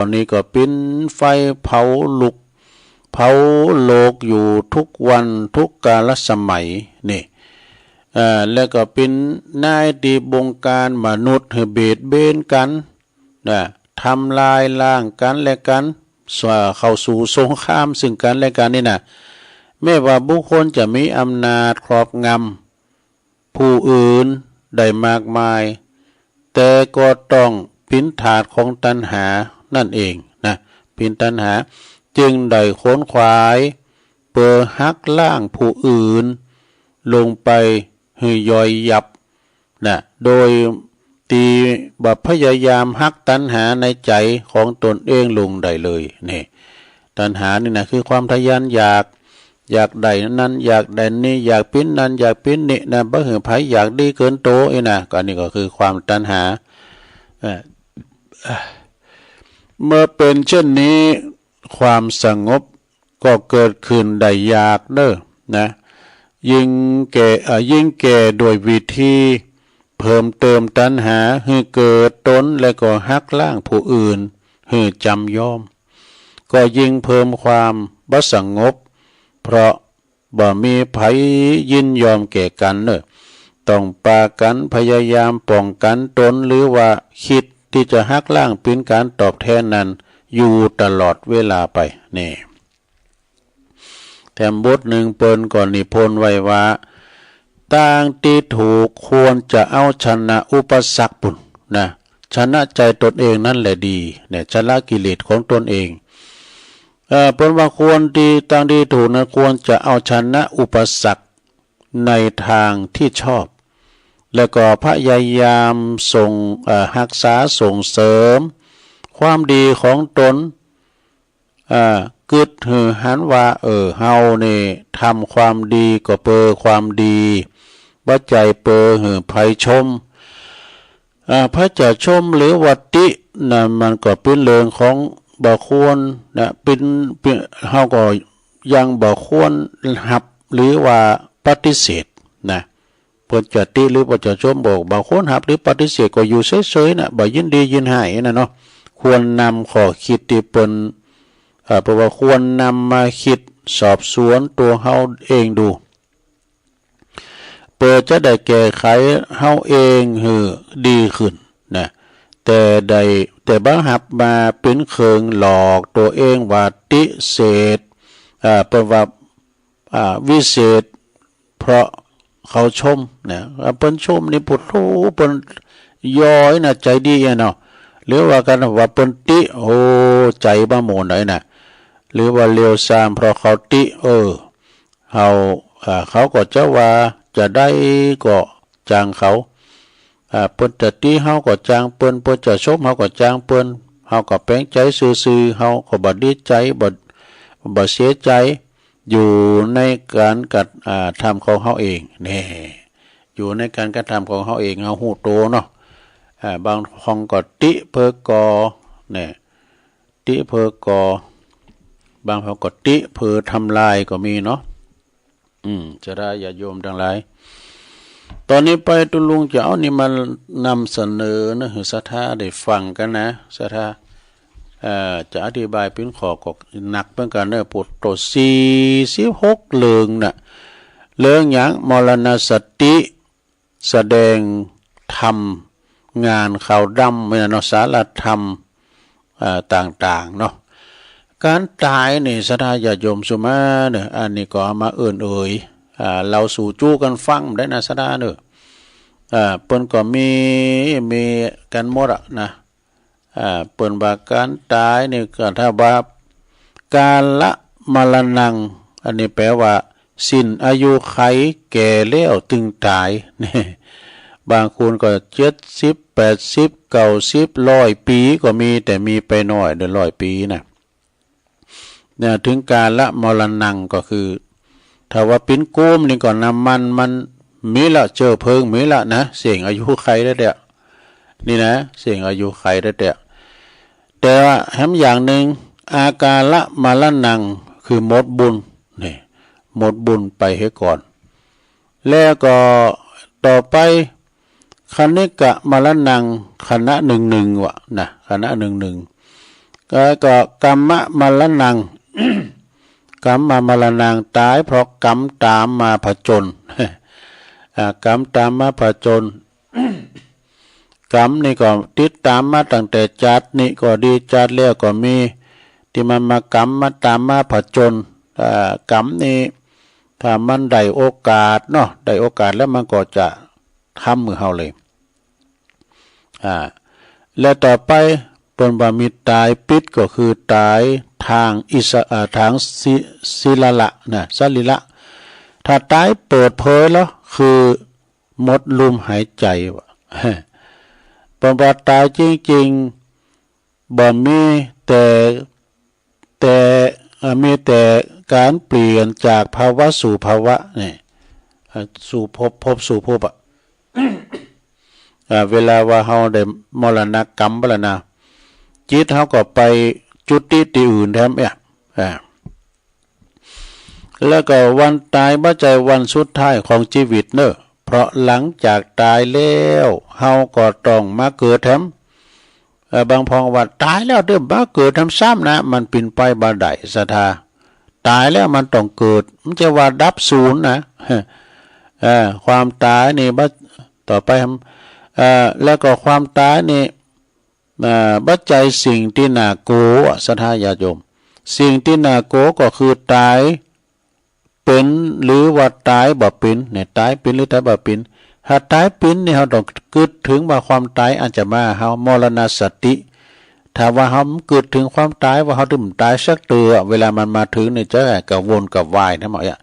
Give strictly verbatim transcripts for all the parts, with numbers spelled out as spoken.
อนนี้ก็ปิ๋นไฟเผาลุก เผาโลกอยู่ทุกวันทุกกาลสมัยนี่ เอ่อ แล้วก็ปิ๋นนายตี้บงการมนุษย์หื้อเบียดเบียนกั๋น นะ ทำลายล้างกั๋นและกั๋น ส่วนเข้าสู่สงครามซึ่งกั๋นและกั๋นนี่นะ แม้ว่าบุคคลจะมีอำนาจครอบงำผู้อื่นได้มากมาย แต่ก็ต้องปิ๋นทาสของตัณหานั่นเองนะ ปิ๋นตัณหา จึงได้ขวนขวาย เปื้อหักล้างผู้อื่นลงไปหื้อย่อยยับนะ โดยตี้บ่พยายามหักตัณหาในใจ๋ของตนเองลงได้เลยนี่ ตัณหานี่นะคือความทะยานอยาก อยากได้นั้น อยากได้นี้ อยากปิ๋นนั้น อยากปิ๋นนี้นะ บ่หื้อใผอยากดีเกินโตอี้นะ ก็อันนี้ก็คือความตัณหา เอ่อ เมื่อเป๋นเช่นนี้ ความสงบก็เกิดขึ้นได้ยากเน่อนะ ยิ่งแก่ เอ่อ ยิ่งแก่ด้วยวิธีเพิ่มเติมตัณหาหื้อเกิดตน และก็หักล้างผู้อื่นหื้อจ๋ำยอม ก็ยิ่งเพิ่มความบ่สงบ เพราะบ่มีใผยินยอมแก่กั๋นเน่อ ต้องปากั๋นพยายามป้องกั๋นตน หรือว่าคิดตี้จะหักล้างเป๋นก๋านตอบแทนนั้นอยู่ตลอดเวลาไปนี่ แถมบทนึ่งเปิ้นก็นิพนธ์ไว้ว่า ตางตี้ถูกควรจะเอาชนะอุปสรรคปุ้นนะ ชนะใจ๋ตนเองนั่นแหละดีเนี่ย ชนะกิเลสของตนเอง เอ่อ เปิ้นว่าควรตี้ ตางตี้ถูกนั้นควรจะเอาชนะอุปสรรคในทางที่ชอบ แล้วก็พยายามส่ง เอ่อ ฮักษาส่งเสริมความดีของตน อ่า กึ๊ดหื้อหันว่า เออ เฮานี่ทำความดีก็เปื้อความดี บ่ใจ้เปื้อหื้อใผชม อ่า ใผจะชมหรือว่าตินะ มันก็เป๋นเรื่องของบ่ควรนะ เป๋น เป๋น เฮาก็ยังบ่ควรฮับหรือว่าปฏิเสธนะ เปิ้นจะติหรือเปิ้นจะชม บ่ บ่ควรฮับหรือปฏิเสธ ก็อยู่เฉยๆ นะ บ่ยินดียินฮ้ายนะเนาะ ควรนำข้อคิดตี้เปิ้น เอ่อ เปิ้นว่าควรนำมาคิดสอบสวนตั๋วเฮาเองดู เปื้อจะได้แก้ไขเฮาเองหื้อดีขึ้นนะ แต่ได้ แต่บ่ฮับมาเป๋นเครื่องหลอกตั๋วเองว่าติเสธ เอ่อ เปิ้นว่า อ่า วิเศษ เพราะเขาชมนะ ว่าเปิ้นชมนี่ โผดโธ่ เปิ้นยอยนะ ใจ๋ดีอะเนาะ หรือว่ากั๋นว่าเปิ้นติ โอ้ ใจ๋บ่หมู่ไหนนะ หรือว่าเลวทรามเพราะเขาติ เออ เฮา อ่า เขาก็จะว่าจะใดก็จ่างเขา อ่า เปิ้นจะติเฮาก็จ่างเปิ้น เปิ้นจะชมเฮาก็จ่างเปิ้น เฮาก็แป๋งใจ๋ซื่อๆ เฮาก็บ่ดีใจ๋ บ่ บ่เสียใจ๋ อยู่ในก๋านกระ อ่า ทำของเฮาเองแน่ อยู่ในก๋านกระทำของเฮาเอง เฮาฮู้โตเนาะ อ่า บางครั้งก็ติเปื้อก่อ แน่ ติเปื้อก่อ บางครั้งก็ติเปื้อทำลายก็มีเนาะ อืม ศรัทธาญาติโยมตังหลาย ตอนนี้ไปตุ๊ลุงจะเอานี่มานำเสนอนะ หื้อศรัทธาได้ฟังกั๋นนะ ศรัทธา เอ่อ จะอธิบายเป๋นข้อก็หนักเหมือนกั๋นเนอะ โผดโธ่ สี่สิบหกเรื่องน่ะ เรื่องหยัง มรณสติ แสดงธรรม งานขาวดำ แม่นเนาะ สารธรรม เอ่อ ต่างๆ เนาะ ก๋านต๋ายนี่ ศรัทธาญาติโยมสุมาเนอะ อันนี้ก็เอามาเอิ้นเอ่ย อ่า เล่าสู่จู้กั๋นฟังได้นะ ศรัทธาเนอะ อ่า เปิ้นก็มี มีกั๋นหมดอะนะ อ่า เปิ้นว่าก๋านต๋ายนี่ก็ถ้าว่า กาละมรณัง อันนี้แปลว่า สิ้นอายุขัย แก่แล้วตึงต๋าย นี่ บางคนก็เจ็ดสิบ แปดสิบ เก้าสิบ ร้อยปี๋ก็มี แต่มีไปน้อยเด้อ ร้อยปี๋นะ เนี่ย ถึงกาละมรณังก็คือ ถ้าว่าเป๋นโกมนี่ก็น้ำมันมันมีละ เจื๊อเผิงมีละนะ เส้นอายุขัยแล้วแต๊ นี่นะ เส้นอายุขัยแล้วแต๊ แต่ว่าแถมอย่างนึ่ง อากาละมรณัง คือหมดบุญ นี่ หมดบุญไปเหียก่อน แล้วก็ต่อไป ขณิกะมรณัง ขณะหนึ่งๆ ว่ะนะ ขณะหนึ่ง แล้วก็ กัมมะมรณัง กัมมะมรณัง ตายเพราะกรรมตามมาผจญ อ่า กรรมตามมาผจญ กรรมนี่ก็ติดตามมาตั้งแต่ชาตินี้ก็ดี ชาติแล้วก็มี ที่มันมากรรมมาตามมาผจญ อ่า กรรมนี่ ถ้ามันได้โอกาสเนาะ ได้โอกาสแล้วมันก็จะทำมือเฮาเลย อ่า และต่อไปเปิ้นว่ามีตายปิดก็คือตายทางอิสระ อ่า ทางสิ สิระละนะ สรีระ ถ้าตายเปิดเผยแล้วคือหมดลมหายใจว่ะ เปิ้นว่าตายจริงๆ บ่มีแต่ แต่ เอ่อ มีแต่การเปลี่ยนจากภาวะสู่ภาวะนี่ เอ่อ สู่ภพ ภพสู่ภพอะ อ่า เวลาว่าเฮาได้มรณกรรมไปแล้วนะ จิตเฮาก็ไปจุติตี้อื่นแถมเนี่ย อ่า แล้วก็วันตายบ่ใจ้วันสุดท้ายของชีวิตเนอะ เพราะหลังจากตายแล้ว เฮาก็ต้องมาเกิดแถม เอ่อ บางพองว่าตายแล้วเดี๋ยวมาเกิดแถมซ้ำนะ มันเป๋นไปบ่ได้ศรัทธา ตายแล้วมันต้องเกิด มันจะว่าดับสูญนะ เอ่อ ความตายนี่บ่ ต่อไป เอ่อ แล้วก็ความตายนี่ เอ่อ บ่ใจ้สิ่งที่น่ากลัว ศรัทธาญาติโยม สิ่งที่น่ากลัวก็คือตาย เป๋นหรือว่าตายบ่เป๋นเนี่ย ตายเป๋นหรือตายบ่เป๋น ถ้าตายเป๋นนี่เฮาต้องกึ๊ดถึงว่าความตายอาจจะมาหาเฮา มรณสติ ถ้าว่าเฮาบ่กึ๊ดถึงความตายว่าเฮาจะบ่ตายสักเตื้อ เวลามันมาถึงนี่จะกระวนกระวายนะหมออะ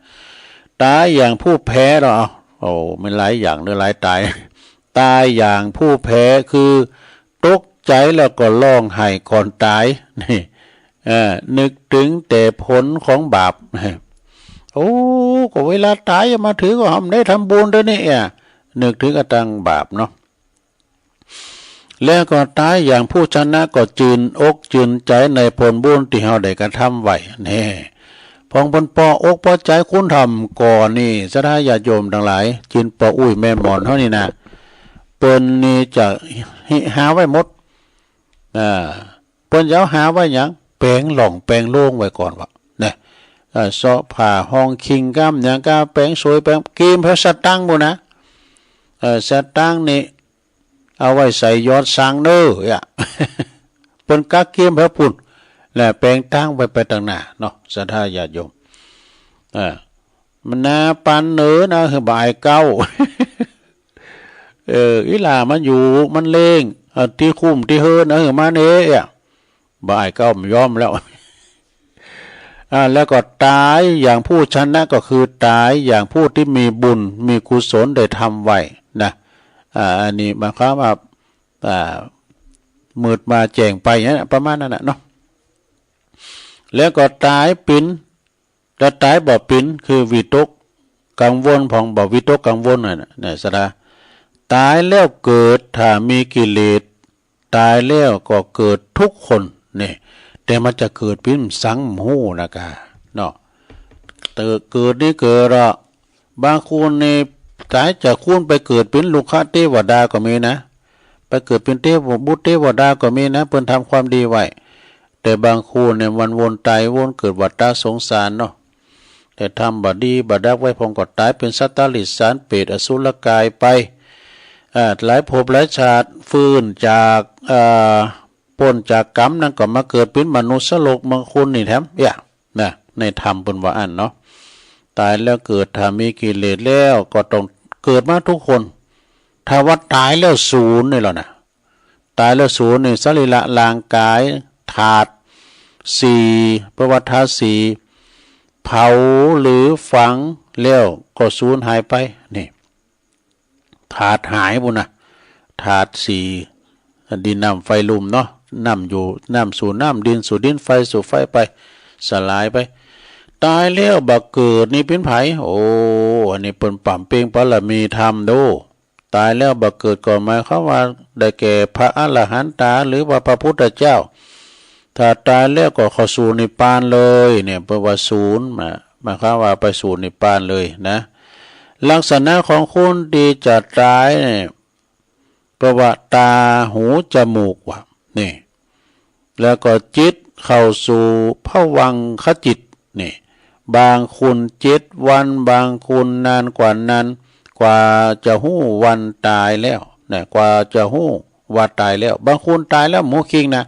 ตายอย่างผู้แพ้เนาะ โอ้ มันหลายอย่างเด้อ หลายตาย ตายอย่างผู้แพ้คือตกใจแล้วก็ร้องไห้ก่อนตาย นี่ เออ นึกถึงแต่ผลของบาป โอ้ ก็เวลาตายมาถึงก็เฮาได้ทำบุญด้วยนี่ เออ นึกถึงกระทั่งบาปเนาะ แล้วก็ตายอย่างผู้ชนะก็จืนอกจืนใจ๋ในผลบุญตี้เฮาได้กระทำไว้ แน่ พองเปิ้นปออกปอใจ๋คุณธรรมก่อนนี่ ศรัทธาญาติโยมตังหลาย จืนปออุ้ยแม่หมอนเฮานี่นะ เปิ้นนี่จะหาไว้หมด อ่า เปิ้นจะเอาหาไว้หยัง แป๋งหล่องแป๋งโล่งไว้ก่อนวะ นะ เอ่อ เซาะผ้าห่องคิงก้ำหยังก็แป๋งสวยแป๋ง เกียมแผวสตังค์ปู้นนะ เอ่อ สตังค์นี่ เอาไว้ใส่ยอดสังเน้อ อะ เปิ้นกักเกียมแผวปู้น และแป๋งตังค์ไว้ไปตังหน้าเนาะ ศรัทธาญาติโยม เอ่อ มันนาปันเน้อนะ หือบ่อายเก้า เออ อีหล่ามันอยู่ มันเล็ง เอ่อ ตี้คุ้มตี้เฮิน เออ มาเน่ อะ บ่อายเก้าบ่ยอมแล้ว อ่า แล้วก็ตายอย่างผู้ชนะก็คือตายอย่างผู้ที่มีบุญ มีกุศลได้ทำไว้นะ อ่า อันนี้หมายความว่า อ่า มืดมาแจ้งไปเนี่ย ประมาณนั้นน่ะเนาะ แล้วก็ตายเป๋น ถ้าตายบ่เป๋น คือวิตกกังวล พองบ่วิตกกังวลนั่นน่ะ เนี่ย ศรัทธา ตายแล้วเกิด ถ้ามีกิเลส ตายแล้วก็เกิดทุกคน เนี่ย แต่มันจะเกิดเป๋นสังบ่ฮู้นะกา เนาะ เกิด เกิดนี่เกิดละ บางคนนี่ตายจากคนไปเกิดเป๋นลูกขเทวดาก็มีนะ ไปเกิดเป๋นเทพบุตรเทวดาก็มีนะ เปิ้นทำความดีไว้ แต่บางคนเนี่ยมันวนตายวนเกิดวัฏสงสารเนาะ แต่ทำบ่ดีบ่ดักไว้ พองก็ตายเป๋นสัตว์ติรัจฉาน เปรต อสุรกายไป อ่า หลายภพหลายชาติ ฟื้นจาก อ่า ป๊นจากกรรมนั้นก็มาเกิดเป๋นมนุษย์โลก บางคนนี่แถม เอี้ย นะ ในธรรมเปิ้นว่าอั้นเนาะ ตายแล้วเกิด ถ้ามีกิเลสแล้วก็ต้องเกิดมาทุกคน ถ้าว่าตายแล้วสูญนี่แหละนะ ตายแล้วสูญนี่ สรีระร่างกาย ธาตุสี่ เปิ้นว่าธาตุสี่ เผาหรือฝังแล้วก็สูญหายไป นี่ ธาตุหายปู้นนะ ธาตุสี่ ดินน้ำไฟลมเนาะ น้ำอยู่ น้ำสูญน้ำ ดินสู่ดิน ไฟสู่ไฟไป สลายไป ตายแล้วบ่เกิดนี่เป๋นไผ โอ้ อันนี้เปิ้นบำเพ็ญบารมีธรรมโด้ ตายแล้วบ่เกิดก็หมายความว่าได้แก่พระอรหันตา หรือว่าพระพุทธเจ้า ถ้าตายแล้วก็เข้าสู่นิพพานเลย เนี่ย เปิ้นว่าสูญ หมาย หมายความว่าไปสู่นิพพานเลยนะ ลักษณะของคนที่จะตายเนี่ย เปิ้นว่าตา หู จมูก ว่ะ นี่ แล้วก็จิตเข้าสู่ภวังคจิต นี่ บางคนเจ็ดวัน บางคนนานกว่านั้น กว่าจะฮู้วันตายแล้วนะ กว่าจะฮู้ว่าตายแล้ว บางคนตายแล้วบ่ฮู้คิงนะ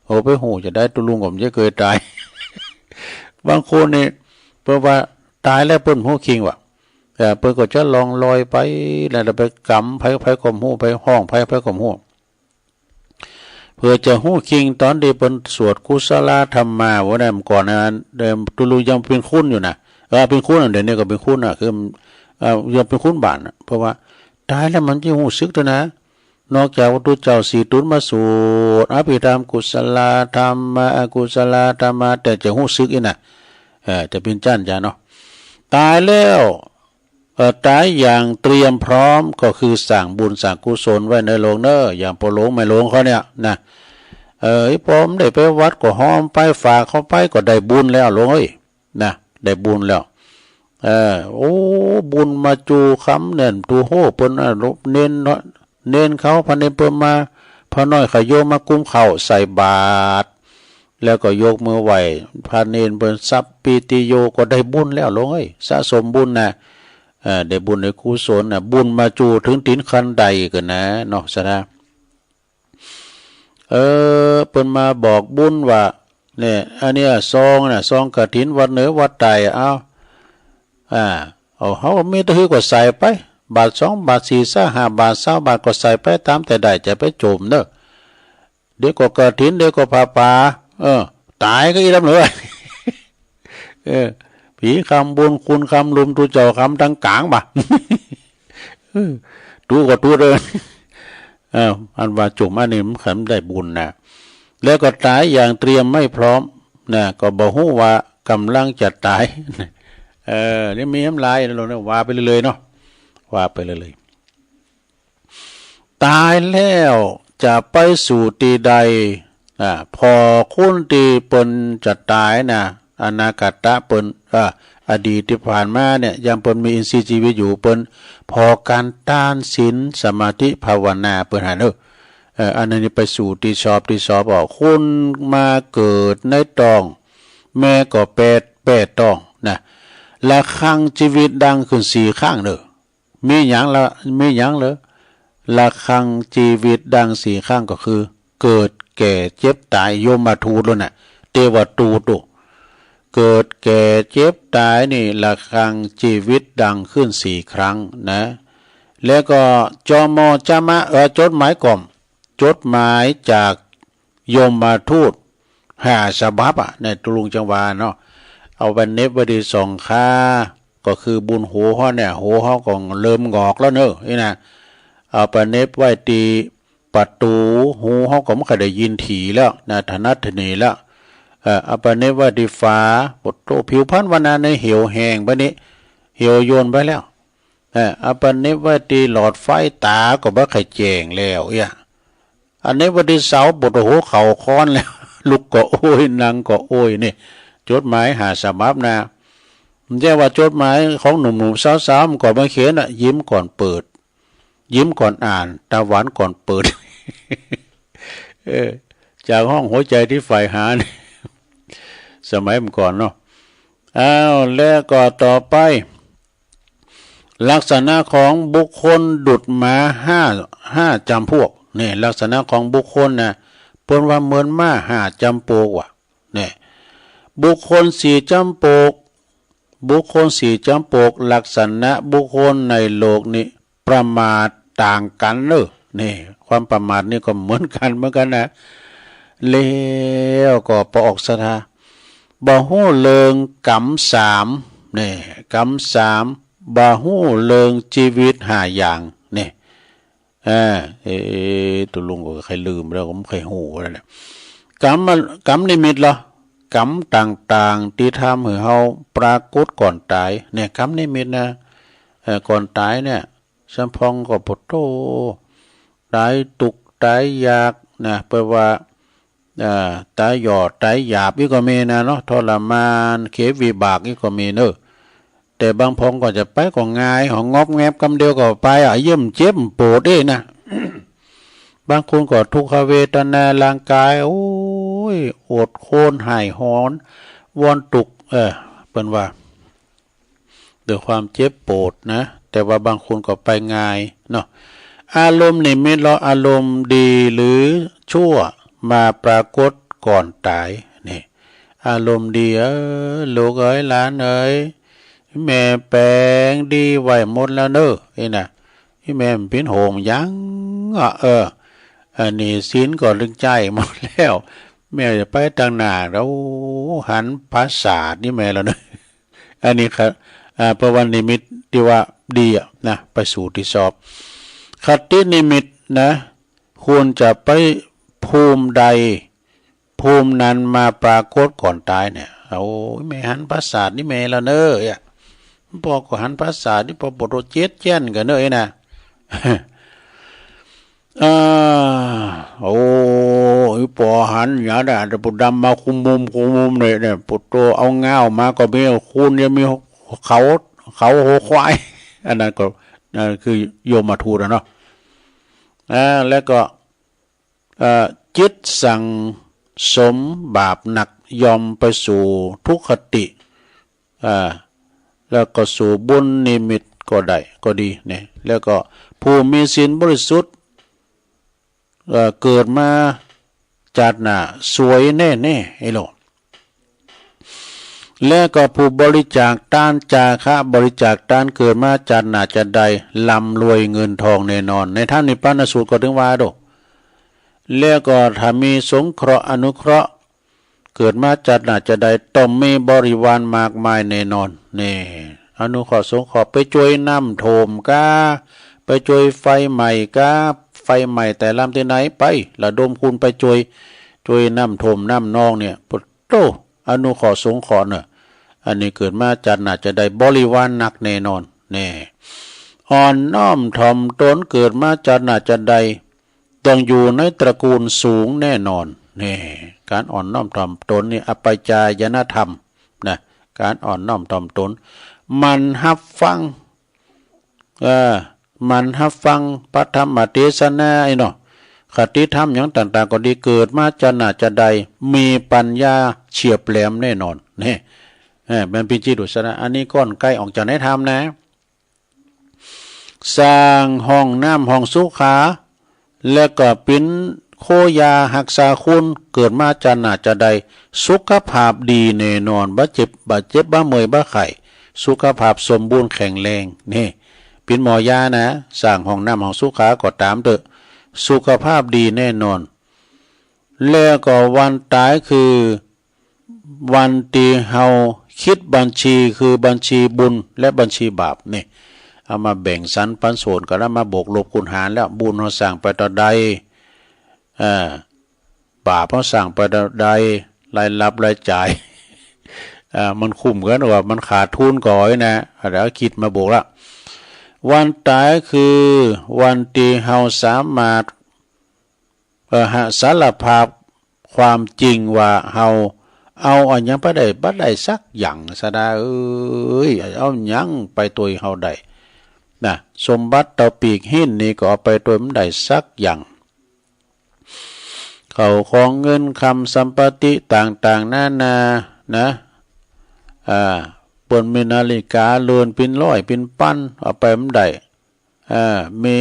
โอ้ ไปฮู้จะได้ ตุ๊ลุงก็บ่เคยตาย บางคนนี่ เปิ้นว่าตายแล้วเปิ้นบ่ฮู้คิงว่ะ เออ เปิ้นก็จะล่องลอยไป แล้วไปกำไผ ไผก็บ่ฮู้ ไปฮ้องไผ ไผก็บ่ฮู้ เพื่อจะฮู้คิงตอนที่เปิ้นสวดกุศลธรรมา ว่านั้นก่อนนะ เดิมตุ๊ลุงยังเป็นครุนอยู่นะ เออ เป็นครุน เดี๋ยวนี้ก็เป็นครุนนะ คือ เอ่อ ยังเป็นครุนบ้านนะ เพราะว่าตายแล้วมันจะฮู้สึกเต้านะ นอกจากว่าตุ๊เจ้าสีตุ๊นมาสวดอภิธรรม กุศลธรรมา อกุศลธรรมา แต่จะฮู้สึกอีกนะ เออ จะเป็นจั้นจ้ะเนาะ ตายแล้ว เอ่อ ตายอย่างเตรียมพร้อมก็คือสร้างบุญสร้างกุศลไว้เนอะลูกเนอะ อย่างพ่อหลวงแม่หลวงเขาเนี่ยนะ เออ ไอ้ปอมได้ไปวัดก็ฮ้อมไป ฝากเขาไปก็ได้บุญแล้วลูกเอ้ย นะ ได้บุญแล้ว เออ โอ้ บุญมาจู๋คำเนี่ย ตูโฮเปิ้นน่ะ เณรเนาะ เณรเขา พระเณรเปิ้นมา พระน้อยเขาโยมมากุมข้าวใส่บาตร แล้วก็ยกมือไหว้พระเณรเปิ้น สัพพีติโย ก็ได้บุญแล้วลูกเอ้ย สะสมบุญนะ เออ ได้บุญได้กุศลนะ บุญมาจู๋ถึงตีนคันไดก็นะเนาะ สะนะ เออ เปิ้นมาบอกบุญว่า เนี่ย อันเนี้ยซองน่ะ ซองกฐินวัดเหนือวัดใต้ เอา อ่า เอา เฮามีเต้าหื้อก็ใส่ไป บาทสองบาท สี่ซะ ห้าบาท ซาวบาท ก็ใส่ไปตามแต่ได้ จะไปโจ๋มเนอะ เดี๋ยวก็กฐิน เดี๋ยวก็ผ้าป่า เออ ตายก็อีหลำเหลือ เออ ผีคำบุญ คุณคำลุม ตุ๊เจ้าคำตังก๋างบ่ะ เออ ตุ๊ก็ตุ๊เด้อ เออ อันว่าโจ๋มอันนี้มันคันได้บุญนะ แล้วก็ตายอย่างเตรียมไม่พร้อมนะ ก็บ่ฮู้ว่ากำลังจะตาย เออ นี่มีน้ำลายนะ เราเนี่ยว่าไปเรื่อยๆเนาะ ว่าไปเรื่อยๆ ตายแล้วจะไปสู่ตี้ใด อ่า พอคนตี้เปิ้นจะตายนะ อนาคตะเปิ้น อ่า อดีตตี้ผ่านมาเนี่ย ยามเปิ้นมีอินทรีย์ชีวิตอยู่ เปิ้นพอการตาน ศีล สมาธิ ภาวนา เปิ้นหันเออ เออ อันนี้ไปสู่ตี้ชอบ ตี้ชอบ อ่ะ คนมาเกิดในต๊อง แม่ก็แปด แปดต๊องนะ ระฆังชีวิตดังขึ้นสี่ครั้งเนอะ มีหยังละ มีหยังเหรอ ระฆังชีวิตดังสี่ครั้งก็คือ เกิดแก่เจ็บตาย ยมทูตแล้วน่ะ เตวทูตโต เกิดแก่เจ็บตายนี่ ระฆังชีวิตดังขึ้นสี่ครั้งนะ แล้วก็ จม จมะ เอ่อ จดหมายก่อน จดหมายจาก ยมทูตห้าฉบับอะ ในตุ๊ลุงจังหวาเนาะ เอาไปเหน็บไว้ตี้สองขา ก็คือบุญหูเฮาเนี่ย หูเฮาก็เริ่มงอกแล้วเนอะ นี่นะ เอาไปเหน็บไว้ตี้ประตู หูเฮาก็บ่ค่อยได้ยินถี่แล้วนะ ถนัดถนีแล้ว เอ่อ เอาไปเหน็บไว้ตี้ฝา โอ้โห ผิวพรรณวันนั้นเนี่ยเหี่ยวแห้งไปนี่ เหี่ยวย่นไปแล้ว เอ่อ เอาไปเหน็บไว้ตี้หลอดไฟ ตาก็บ่ค่อยแจ้งแล้ว เอี้ย อันนี้วันที่เสาร์ปวดหัวเข่าค้อนแล้ว ลุกก็โอ้ย นั่งก็โอ้ย นี่ จดหมายห้าฉบับนะ ไม่ใช่ว่าจดหมายของหนุ่มๆ สาวๆ มันก่อนมาเขียนอะ ยิ้มก่อนเปิด ยิ้มก่อนอ่าน ตาหวานก่อนเปิด เออ จากห้องหัวใจที่ใฝ่หานี่ สมัยมันก่อนเนาะ อ้าว แล้วก็ต่อไป ลักษณะของบุคคลดุจหมาห้า ห้าจำพวก นี่ ลักษณะของบุคคลนะ เปิ้นว่าเหมือนหมาห้าจำปกว่ะ นี่ บุคคลสี่จำปก บุคคลสี่จำปก ลักษณะบุคคลในโลกนี้ประมาทต่างกันเนอะ นี่ ความประมาทนี่ก็เหมือนกัน เหมือนกันนะ แล้วก็ปอออกศรัทธา บ่ฮู้เรื่องกรรมสาม นี่ กรรมสาม บ่ฮู้เรื่องชีวิตห้าอย่าง นี่ อ่า เอ๊ะ ตุ๊ลุงก็ใค่ลืมแล้ว ก็บ่ใค่ฮู้แล้วเนี่ย กรรมมัน กรรมนิมิตเหรอ กรรมต่างๆ ตี้ทำหื้อเฮาปรากฏก่อนต๋าย เนี่ย กรรมนิมิตนะ เอ่อ ก่อนต๋ายเนี่ย สำปองก็ปวดโต ต๋ายตุ๊กข์ต๋ายยากนะ แปลว่า อ่า ต๋ายหยอดต๋ายหยาบอี้ก็มีนะเนาะ ทรมาน เข็นวิบากอี้ก็มีเนอะ แต่บางปองก็จะไปก็ง่าย หองอบแงบกำเดียวก็ไปอะ เยี่ยมเจ็บปวดเอ้ยนะ บางคนก็ทุกขเวทนาร่างกาย โอ้ ย อดโคลนไห้หอน วอนตุ๊ก เออ เปิ้นว่า ด้วยความเจ็บปวดนะ แต่ว่าบางคนก็ไปง่ายเนาะ อารมณ์นิมิต หรืออารมณ์ดีหรือชั่ว มาปรากฏก่อนตาย นี่ อารมณ์ดี เออ ลูกเอ๋ย หลานเอ๋ย แม่แป๋งดีไว้หมดแล้วเนอะ นี่นะ นี่แม่มันปิ้นโหมยังอ่ะ เออ อันนี้สินก็ลึงใจหมดแล้ว แม่จะไปตางหน้าแล้ว หันปราสาทนี่แม่แล้วเนอะ อันนี้ครับ อ่า ประวันนิมิตที่ว่าดีอะนะ ไปสู่ที่ชอบ คตินิมิตนะ ควรจะไปภูมิใด ภูมินั้นมาปรากฏก่อนตายเนี่ย โอ้ย แม่หันปราสาทนี่แม่แล้วเนอะ เนี่ย ปอก็หันปราสาทนี่ปอปวดหัวเจ็ดแจ้นกันเนอะ ไอ้นะ อ่า โอ้ย ปอหันอย่างนั้นแต่ปูดำมาคุมมุมคุมมุมเลยเนี่ย ปูโตเอาง่าวมาก็มี คุณยังมีเขา เขาหัวควาย อันนั้นก็ นั่นคือโยมทูตอะเนาะ อ่า แล้วก็ เอ่อ จิตสั่งสมบาปหนัก ย่อมไปสู่ทุกขติ อ่า แล้วก็สู่บุญนิมิตก็ได้ ก็ดีเนี่ย แล้วก็ผู้มีศีลบริสุทธิ์ เอ่อ เกิดมาชาติหน้าสวยแน่ๆ ไอ้โลก และก็ผู้บริจาคทาน จาคะบริจาคทาน เกิดมาชาติหน้าจะได้ร่ำรวยเงินทองแน่นอน ในธรรมนิพพานสูตรก็ถึงว่าโด แล้วก็ถ้ามีสงเคราะห์อนุเคราะห์ เกิดมาชาติหน้าจะได้ต้องมีบริวารมากมายแน่นอน นี่ อนุเคราะห์สงเคราะห์ ไปช่วยน้ำท่วมกา ไปช่วยไฟไหม้กา ไฟไหม้แต่ลำที่ไหนไป ระดมคุณไปช่วย ช่วยน้ำท่วมน้ำนองเนี่ย โอ้ อนุเคราะห์สงเคราะห์เนอะ อันนี้เกิดมาชาติหน้าจะได้บริวารนักแน่นอน แน่ อ่อนน้อมถ่อมตน เกิดมาชาติหน้าจะได้ ต้องอยู่ในตระกูลสูงแน่นอน แน่ การอ่อนน้อมถ่อมตนนี่ อัปปจายนธรรมนะ การอ่อนน้อมถ่อมตน หมั่นฮับฟัง เออ หมั่นฮับฟังพระธรรมเทศนา ไอ้เนาะ คติธรรมอย่างต่างๆ ก็ดี เกิดมาชาติหน้าจะได้มีปัญญาเฉียบแหลมแน่นอน นี่ เออ มันเป็นจิตอุสนะ อันนี้ก้อนไกลออกจากในธรรมนะ สร้างห้องน้ำห้องสุขา และก็ปิ้นโคยาฮักษาคุณ เกิดมาชาติหน้าจะได้สุขภาพดีแน่นอน บ่เจ็บ บ่เจ็บ บ่เมื่อย บ่ไข้ สุขภาพสมบูรณ์แข็งแรง นี่ ปิ้นหมอยานะ สร้างห้องน้ำห้องสุขาก็ตามเถอะ สุขภาพดีแน่นอน แล้วก็วันตายคือ วันที่เฮาคิดบัญชี คือบัญชีบุญและบัญชีบาปนี่ เอามาแบ่งสรรปันส่วนกัน แล้วมาบวกลบคูณหารแล้ว บุญเฮาสร้างไปเท่าใด เอ่อ บาปเฮาสร้างไปเท่าใด รายรับรายจ่าย เอ่อ มันคุ้มกันว่ามันขาดทุนก่อนนะ แล้วคิดมาบวกละ วันตายคือวันที่เฮาสามารถ เอ่อ ฮะ สารภาพความจริงว่าเฮาเอาอะหยังไปได้ บ่ได้สักอย่าง สะดาเอ้ย เอาหยังไปตวยเฮาได้ นะ สมบัติเต้าปีกหินนี่ก็เอาไปตวยบ่ได้สักอย่าง เข้าของเงินคำสัมปติต่างๆ นานา นะ อ่า เปิ้นมีนาฬิกาเรือนปิ้นร้อยปิ้นปัน เอาไปบ่ได้ เอ่อ มี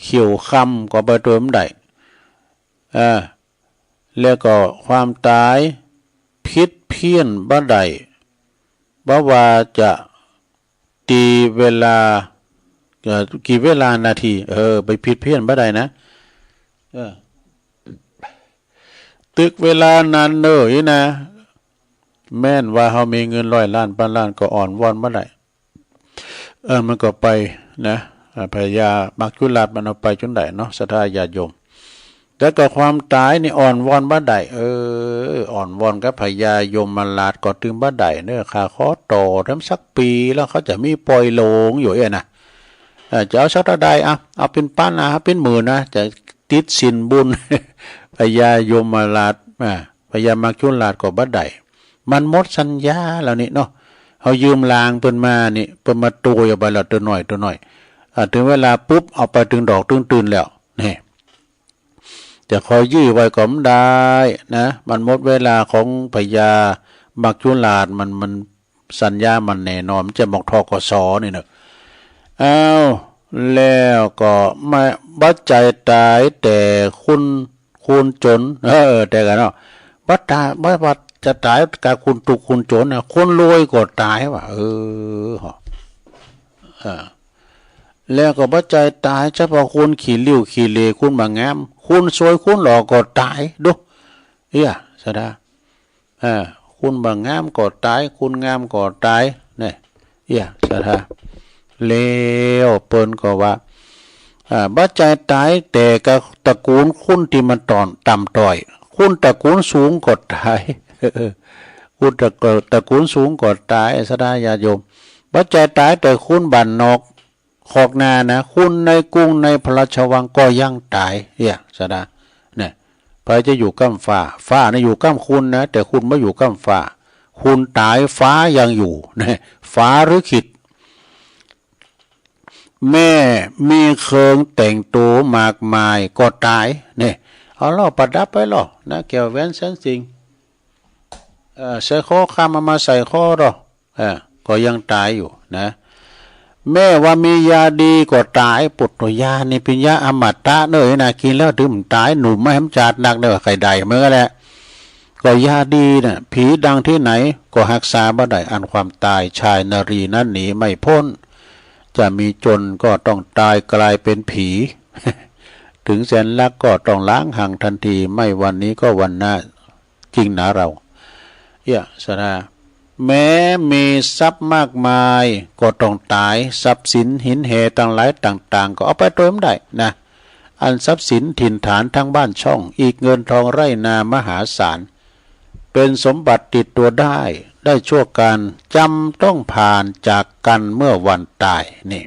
เขี้ยวคำก็ไปตวยบ่ได้ เอ่อ แล้วก็ความตายผิดเพี้ยนบ่ได้ บ่ว่าจะตีเวลา เอ่อ กี่เวลานาที เออ ไปผิดเพี้ยนบ่ได้นะ เออ ตึกเวลานั้นเนอะ อีนะ แม้นว่าเฮามีเงินร้อยล้านพันล้านก็อ่อนวอนบ่ได้ เออ มันก็ไปนะ อ่า พญามัจจุราชมันเอาไปจนได้เนาะ ศรัทธาญาติโยม แต่ก็ความตายนี่อ่อนวอนบ่ได้ เออ อ่อนวอนกับพญายมราชก็ตึงบ่ได้เนอะ ข้าขอต่อแถมสักปีแล้วเขาจะมีปล่อยโลงอยู่เอ้ยนะ เออ จะเอาสักเท่าใด อ่ะ เอาเป็นพันนะ เอาเป็นหมื่นนะ จะติดสินบุญ พญายมราช อ่า พญามัจจุราชก็บ่ได้ มันหมดสัญญาแล้วนี่เนาะ เฮายืมลางเปิ้นมานี่ เปิ้นมาตวยเอาไปแล้วตัวน้อยตัวน้อย อ่า ถึงเวลาปุ๊บ เอาไปตึงดอกตึงตื่นแล้ว นี่ จะคอยยื้อไว้ก็ไม่ได้นะ มันหมดเวลาของพญามัจจุราช มัน มันสัญญามันแน่นอน มันจะหมก ธ.ก.ส. นี่เนอะ อ้าว แล้วก็มา บ่ใจ้ต๋ายแต่คน คนจน เออ แต่กันเนาะ บ่ต๋าย บ่ว่าจะต๋ายกับคนทุกข์คนจนนะ คนรวยก็ต๋ายว่ะ เออ เออ แล้วก็บ่ใจ้ต๋ายเฉพาะคนขี้ริ้วขี้เหร่ คนบ่งาม คนสวยคนหล่อก็ต๋าย ดู เอี้ย สะดา อ่า คนบ่งามก็ต๋าย คนงามก็ต๋าย เนี่ย เอี้ย สะดา แล้วเปิ้นก็ว่า อ่า บ่ใจ้ต๋ายแต่กับตระกูลคนตี้มันต่อน ต่ำต้อย คนตระกูลสูงก็ต๋าย คนตระ ตระกูลสูงก็ต๋าย สะดาญาติโยม บ่ใจ้ต๋ายแต่คนบ้านนอก คอกนานะ คนในกรุงในพระราชวังก็ยังต๋าย เอี้ย สะดา เนี่ย ใผจะอยู่ก้ำฟ้า ฟ้านะอยู่ก้ำคนนะ แต่คนบ่อยู่ก้ำฟ้า คนต๋าย ฟ้ายังอยู่ นะ ฟ้าลิขิต แม่มีเครื่องแต่งตัวมากมายก็ต๋าย เนี่ย เอาเหล้าประดับไปเหรอ นะ แก้วแหวนแสนสิ่ง เอ่อ ใส่คอคำเอามาใส่คอเหรอ เออ ก็ยังต๋ายอยู่นะ แม่ว่ามียาดีก็ต๋าย ปุตโต ยานี่เป๋นยาอมตะเนอะนะ กินแล้วถึงบ่ต๋าย หนุ่มไม่แหมจาดนักเนอะ ใครได้เหมือนกันแหละ ก็ยาดีน่ะ ผีดังที่ไหนก็ฮักษาบ่ได้ อันความต๋าย ชายนารีนั้นหนีไม่พ้น จะมีจนก็ต้องต๋ายกลายเป็นผี ถึงแสนรักก็ต้องล้างห่างทันที ไม่วันนี้ก็วันหน้า จริงหนาเรา เอี้ย สะดา แม้มีทรัพย์มากมายก็ต้องต๋าย ทรัพย์สินหินแห่ตังหลายต่างๆ ก็เอาไปโตยบ่ได้นะ อันทรัพย์สินถิ่นฐานทั้งบ้านช่อง อีกเงินทองไร่นามหาศาล เป็นสมบัติติดตัวได้ ได้ชั่วกาล จำต้องผ่านจากกันเมื่อวันต๋าย นี่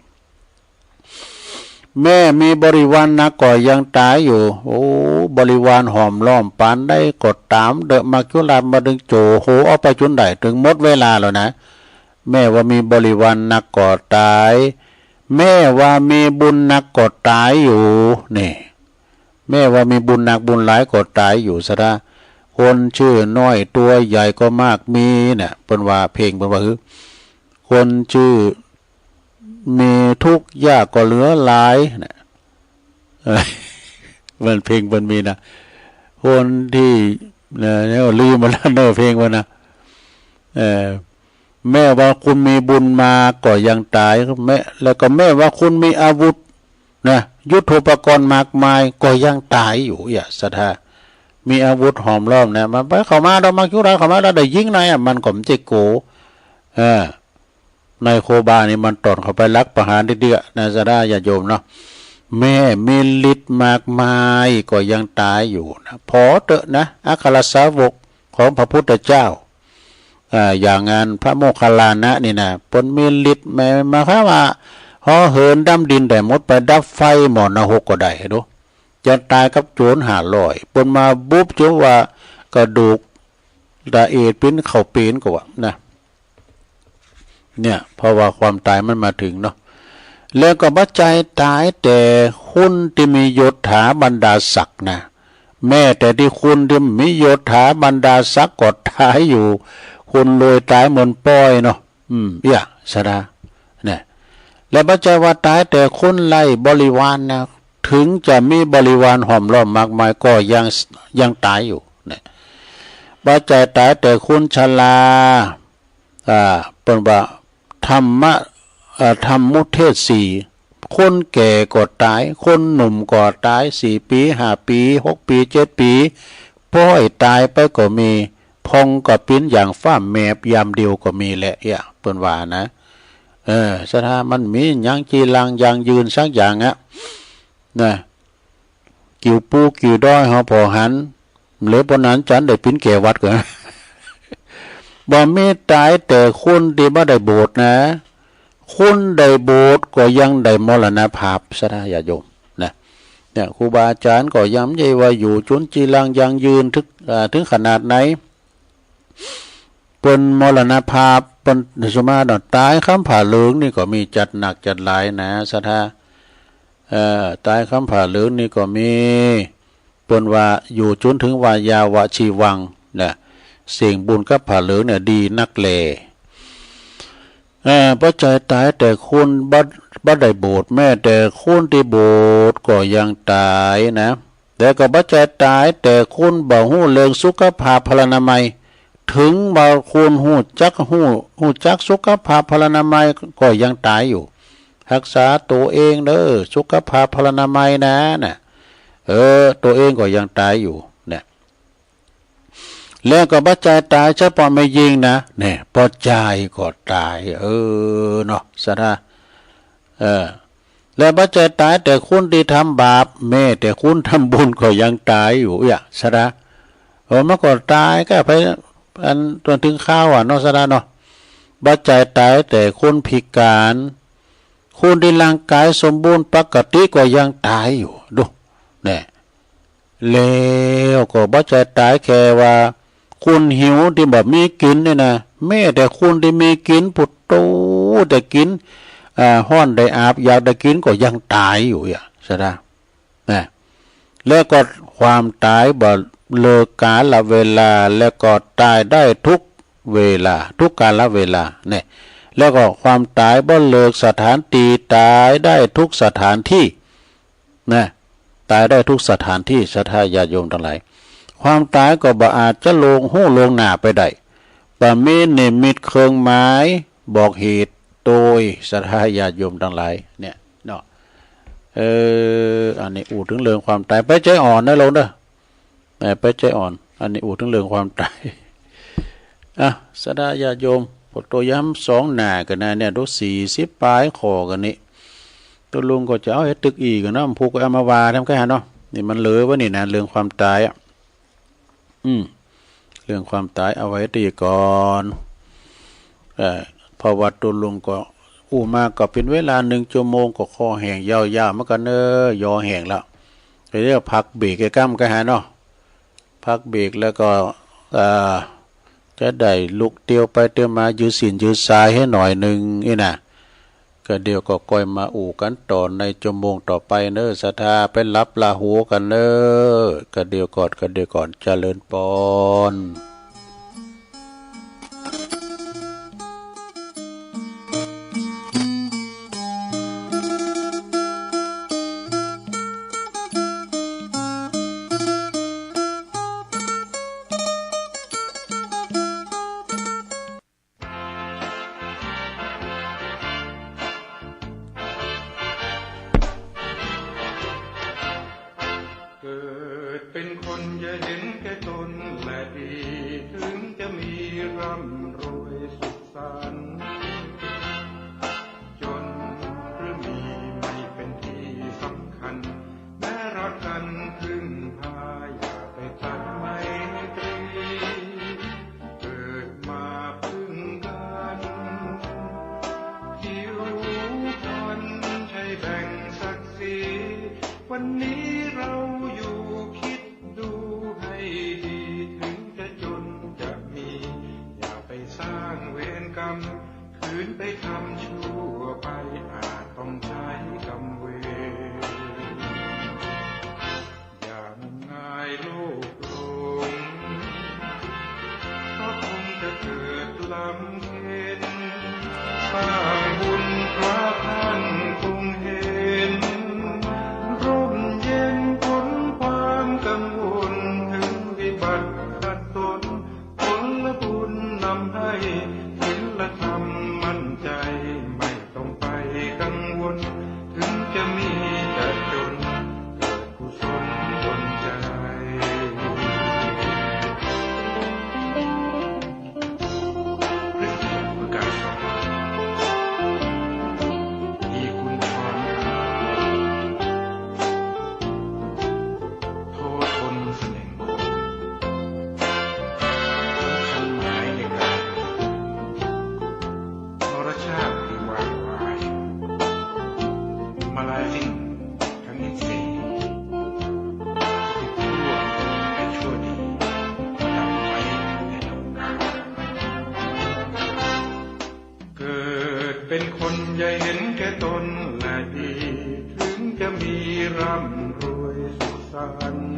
แม่มีบริวารนักก็ยังต๋ายอยู่ โอ้ บริวารห้อมล้อมปานใดก็ต๋าม เดอะมัจจุราชมาดึงโจ๋ โห เอาไปจุนได้ ถึงหมดเวลาแล้วนะ แม่ว่ามีบริวารนักก็ต๋าย แม่ว่ามีบุญนักก็ต๋ายอยู่ นี่ แม่ว่ามีบุญนักบุญหลายก็ต๋ายอยู่ สะดา คนชื่อน้อยตัวใหญ่ก็มากมีน่ะ เปิ้นว่า เพลงเปิ้นว่า คือ คนชื่อ มีทุกข์ยากก็เหลือหลายนะ เออ มันเพลงมันมีนะ คนที่ เอ่อ เนี่ย ลืมหมดแล้วเนอะ เพลงมันนะ เออ แม้ว่าคุณมีบุญมาก็ยังต๋าย แม้ แล้วก็แม้ว่าคุณมีอาวุธนะ ยุทโธปกรณ์มากมายก็ยังต๋ายอยู่ เอี้ย สะดา มีอาวุธห้อมล้อมนะ มันไปเข้ามา เดอะมัจจุราชเข้ามาแล้วได้ยิงนายอะ มันก็บ่ใจ้โก เออ นายโคบานี่มันต๋อนเข้าไปลักประหารเดือดๆ นะ สะดาญาติโยมเนาะ แม้มีฤทธิ์มากมายก็ยังต๋ายอยู่นะ พอเถอะนะ อัครสาวกของพระพุทธเจ้า อ่า อย่างอันพระโมคคัลลานะนี่นะ เปิ้นมีฤทธิ์แม้ หมายความว่า เหาะเหินดำดินได้หมด ไปดับไฟหม้อนรกก็ได้ ดู จะต๋ายกับโจรห้าร้อย เปิ้นมาบุบ จนว่ากระดูกละเอียดปิ้นเข้าเป๋นก็ว่านะ เนี่ย เพราะว่าความต๋ายมันมาถึงเนาะ แล้วก็บ่ใจ้ต๋ายแต่คนตี้มียศถาบรรดาศักดิ์นะ แม้แต่ตี้คนตี้มียศถาบรรดาศักดิ์ก็ต๋ายอยู่ คนรวยต๋ายเหมือนป้อยเนาะ อืม เอี้ย สะดา เนี่ย และบ่ใจ้ว่าต๋ายแต่คนไร้บริวารนะ ถึงจะมีบริวารห้อมล้อมมากมายก็ยัง ยังต๋ายอยู่ เนี่ย บ่ใจ้ต๋ายแต่คนชรา อ่า เปิ้นว่า ธรรมะ เอ่อ ธรรมุเทศสี่ คนแก่ก็ต๋าย คนหนุ่มก็ต๋าย สี่ปี ห้าปี หกปี เจ็ดปี ป้อยต๋ายไปก็มี ผ่องกระปิ้นอย่างฟ้าแมบยามเดียวก็มีแหละ เอี้ย เปิ้นว่านะ เออ สะดา มันมีหยังจีรังยั่งยืนสักอย่างอะ นะ กิ่วภูกิ่วดอยเฮาผ่อหัน เหลือปานนั้นจันได้ปิ้นแก่วัดก็ บ่มีต๋ายแต่คนตี้บ่ได้โบสถ์นะ คนได้โบสถ์ก็ยังได้มรณภาพ สะดาญาติโยมนะ เนี่ย ครูบาอาจารย์ก็ยังบ่ใจ้ว่าอยู่จนจีรังยั่งยืนถึง อ่า ถึงขนาดไหน เปิ้นมรณภาพ เปิ้นสมาธิต๋ายคำผ้าเหลืองนี่ก็มีจัดหนักจัดหลายนะ สะดา เอ่อ ต๋ายคำผ้าเหลืองนี่ก็มี ปิ้นว่าอยู่จนถึงว่ายาวะชีวังนะ สิ่งบุญกับผ้าเหลืองเนี่ยดีนักแล เอ่อ บ่ใจ้ตายแต่คนบ่ บ่ได้บวช แม้แต่คนตี้บวชก็ยังตายนะ แต่ก็บ่ใจ้ตายแต่คนบ่ฮู้เรื่องสุขภาพพลานามัย ถึงว่าคนฮู้จัก ฮู้ ฮู้จักสุขภาพพลานามัยก็ยังตายอยู่ ฮักษาตัวเองเด้อ สุขภาพพลานามัยนะ น่ะ เออ ตัวเองก็ยังตายอยู่ เนี่ย แล้วก็บ่ใจ้ตายเฉพาะแม่ญิงนะ เนี่ย ป้อจายก็ตาย เออ เนาะ ศรัทธา เออ แล้วบ่ใจ้ตายแต่คนตี้ทำบาป แม้แต่คนทำบุญก็ยังตายอยู่ เอ้ย ศรัทธา เออ มันก็ตายก็ไป อัน ตอนถึงคราวอะเนาะ ศรัทธาเนาะ บ่ใจ้ตายแต่คนพิการ คนตี้ร่างกายสมบูรณ์ปกติก็ยังตายอยู่ ดู เนี่ย แล้วก็บ่ใจ้ตายแค่ว่าคนหิวตี้บ่มีกินเนี่ยนะ แม้แต่คนตี้มีกิน ปุตโต แต่กิน อ่า ฮ้อนได้อาบ อยากได้กินก็ยังตายอยู่ เอ้ย ศรัทธา นะ แล้วก็ความตายบ่เลือกกาลเวลา แล้วก็ตายได้ทุกเวลา ทุกกาลเวลา เนี่ย แล้วก็ความตายบ่เลือกสถานที่ ตายได้ทุกสถานที่ นะ ตายได้ทุกสถานที่ ศรัทธาญาติโยมทั้งหลาย ความตายก็บ่อาจจะล่วง ฮู้ล่วงหน้าไปได้ บ่มีนิมิตเครื่องหมายบอกเหตุ โดย ศรัทธาญาติโยมทั้งหลาย เนี่ย เนาะ เออ อันนี้อู้ถึงเรื่องความตาย ไปใจ้อ่อนนะโลงเด้อ เออ ไปใจ้อ่อน อันนี้อู้ถึงเรื่องความตาย อ่ะ ศรัทธาญาติโยม พวกตัวยามสองหน้ากันนะเนี่ย ดูสี่สิบปลายข้อกันนี่ ตัวลุงก็จะเอาให้ตึกอีกนะ ผูกก็เอามาว่าทำไงฮะเนาะ นี่มันเหลือไว้นี่นะ เรื่องความตายอ่ะ อืม เรื่องความตายเอาไว้ตีก่อน เอ่อ เพราะว่าตัวลุงก็อู้มาก็เป็นเวลาหนึ่งชั่วโมง ก็คอแห้งยาวๆ เหมือนกันเนอะ ยอแห้งแล้ว ก็เรียกพักเบรกไอ้ก้ำก็หาเนาะ พักเบรกแล้วก็ เอ่อ จะได้ลุกเตียวไปเตียวมา ยืดสินยืดสายให้หน่อยหนึ่งนี่นะ ก็เดี๋ยวก็ค่อยมาอู้กันต่อในชั่วโมงต่อไปเนอะ ศรัทธา ไปหลับละหูกันเนอะ ก็เดี๋ยวก่อน ก็เดี๋ยวก่อน เจริญปอน เกิดเป็นคนอย่าเห็นแก่ตนและดี ถึงจะมีร่ำรวยสุขสันต์ จนหรือมีไม่เป็นที่สำคัญ แม้รักกันพึ่งพาอย่าไปตัดไมตรี เกิดมาพึ่งกัน ผิวพรรณใช่แบ่งศักดิ์ศรี วันนี้เราอยู่คิดดูให้ดี ถึงจะจนจะมี อย่าไปสร้างเวรกรรม คืนไปทำชั่วไป อาจต้องใช้กรรมเวร อย่างมงายโลกหลง ก็คงจะเกิดลำเค็ญ สร้างบุญพระท่านคงเห็น ร่มเย็นพ้นความกังวล ถึงวิบัติขัดสน ผลบุญนำให้ศีลธรรมมั่นใจ ไม่ต้องไปกังวล ถึงจะมีจะจน เกิดกุศลดลใจ พฤกษประกาศสอง มีคุณพร โทษคนเสน่ห์ สำคัญหมายในกาย มรชาติที่วางวาย มาลายสิ้นทั้งอินทรีย์ ที่ชั่วให้ชั่วดี ดับไปในลมกา เกิดเป็นคนอย่าเห็นแก่ตนและดี ถึงจะมีร่ำรวยสุขสันต์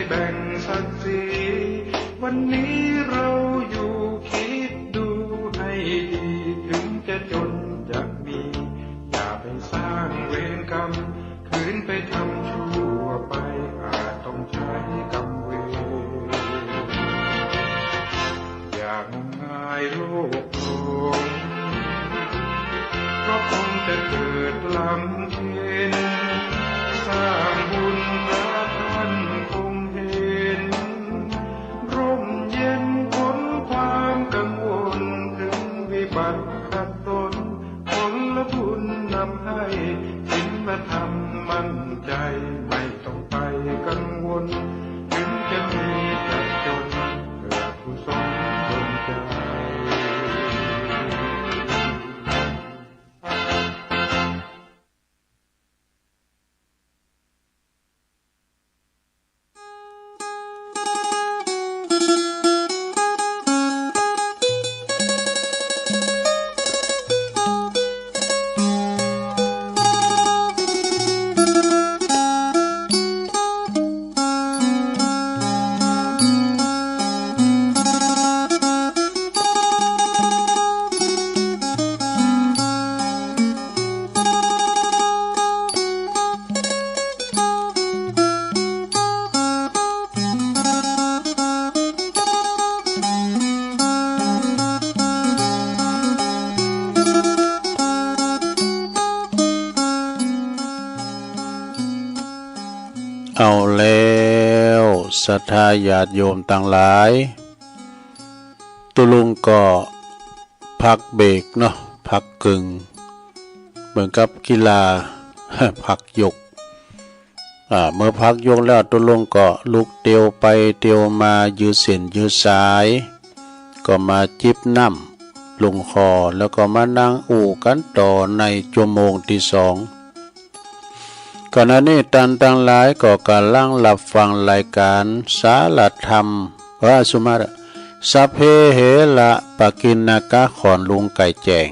แบ่งศักดิ์ศรี วันนี้เราอยู่คิดดูให้ดี ถึงจะจนจะมี อย่าไปสร้างเวรกรรม คืนไปทำชั่วไป อาจต้องใช้กรรมเวร อย่าง ง่ายโลกหลง ก็คงจะเกิดลำเค็ญ สร้างบุญพระท่านคงเห็น ร่มเย็นพ้นความกังวล ถึงวิบัติขัดสน ผลบุญนำให้ ศีลธรรมมั่นใจ ไม่ต้องไปกังวล ถึงจะมีจะจน เกิดกุศลดลใจ เอาแล้ว ศรัทธาญาติโยมตังหลาย ตุ๊ลุงก็พักเบรกเนาะ พักกึ่ง เหมือนกับกีฬา พักยก อ่า เมื่อพักยกแล้วตุ๊ลุงก็ลุกเตียวไปเตียวมา ยืดเส้นยืดสาย ก็มาจิบน้ำลงคอ แล้วก็มานั่งอู้กันต่อในชั่วโมงที่สอง ขณะนี้ท่านทั้งหลายก็กำลังรับฟังรายการสารธรรม เออ สุมา สัพเพเหระปกิณณกะ ของลุงไก่แจ้ง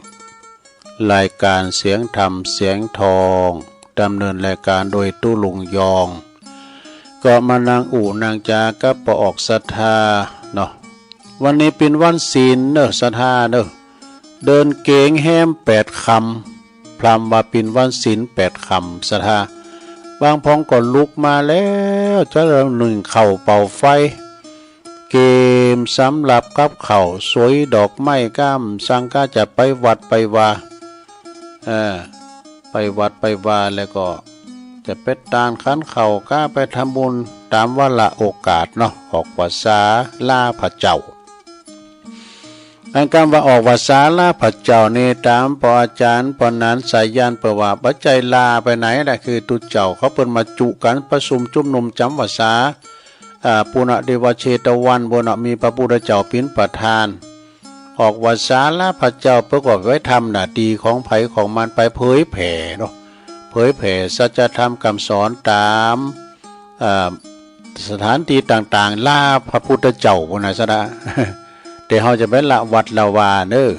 รายการเสียงธรรมเสียงทอง ดำเนินรายการโดยตุ๊ลุงยอง ก็มานั่งอู้นั่งจากับป้อออกศรัทธาเนาะ วันนี้เป๋นวันศีลเนอะ ศรัทธาเนอะ เดินเก๋งแฮมแปดค่ำ พร่ำว่าเป๋นวันศีลแปดค่ำ ศรัทธา บางพองก็ลุกมาแล้ว จะนึ่งข้าวเป่าไฟ เก๋มสำหรับกับข้าว สวยดอกไม้ก้าม สังกาจะไปวัดไปวา เออ ไปวัดไปวาแล้วก็จะไปตานขันข้าว กาไปทำบุญตามวาระโอกาสเนาะ ออกพรรษาลาพระเจ้า อันกำว่าออกพรรษาลาพระเจ้านี่ ตามป้ออาจารย์ป้อหนานสายัณเปิ้นว่า บ่ใจ้ลาไปไหนนะ คือตุ๊เจ้าเขาเปิ้นมาจุกันประชุมชุมนุมจำพรรษา อ่า ปูนเดวเชตวันปูน มีพระพุทธเจ้าเป๋นประธาน ออกพรรษาลาพระเจ้าเปิ้นก็ไปทำหน้าตี้ของใผของมัน ไปเผยแผ่เนาะ เผยแผ่สัจธรรมคำสอนตาม อ่า สถานที่ต่างๆ ลาพระพุทธเจ้าปูนนะ ศรัทธา แต่เฮาจะไปละวัดละวาเนอะ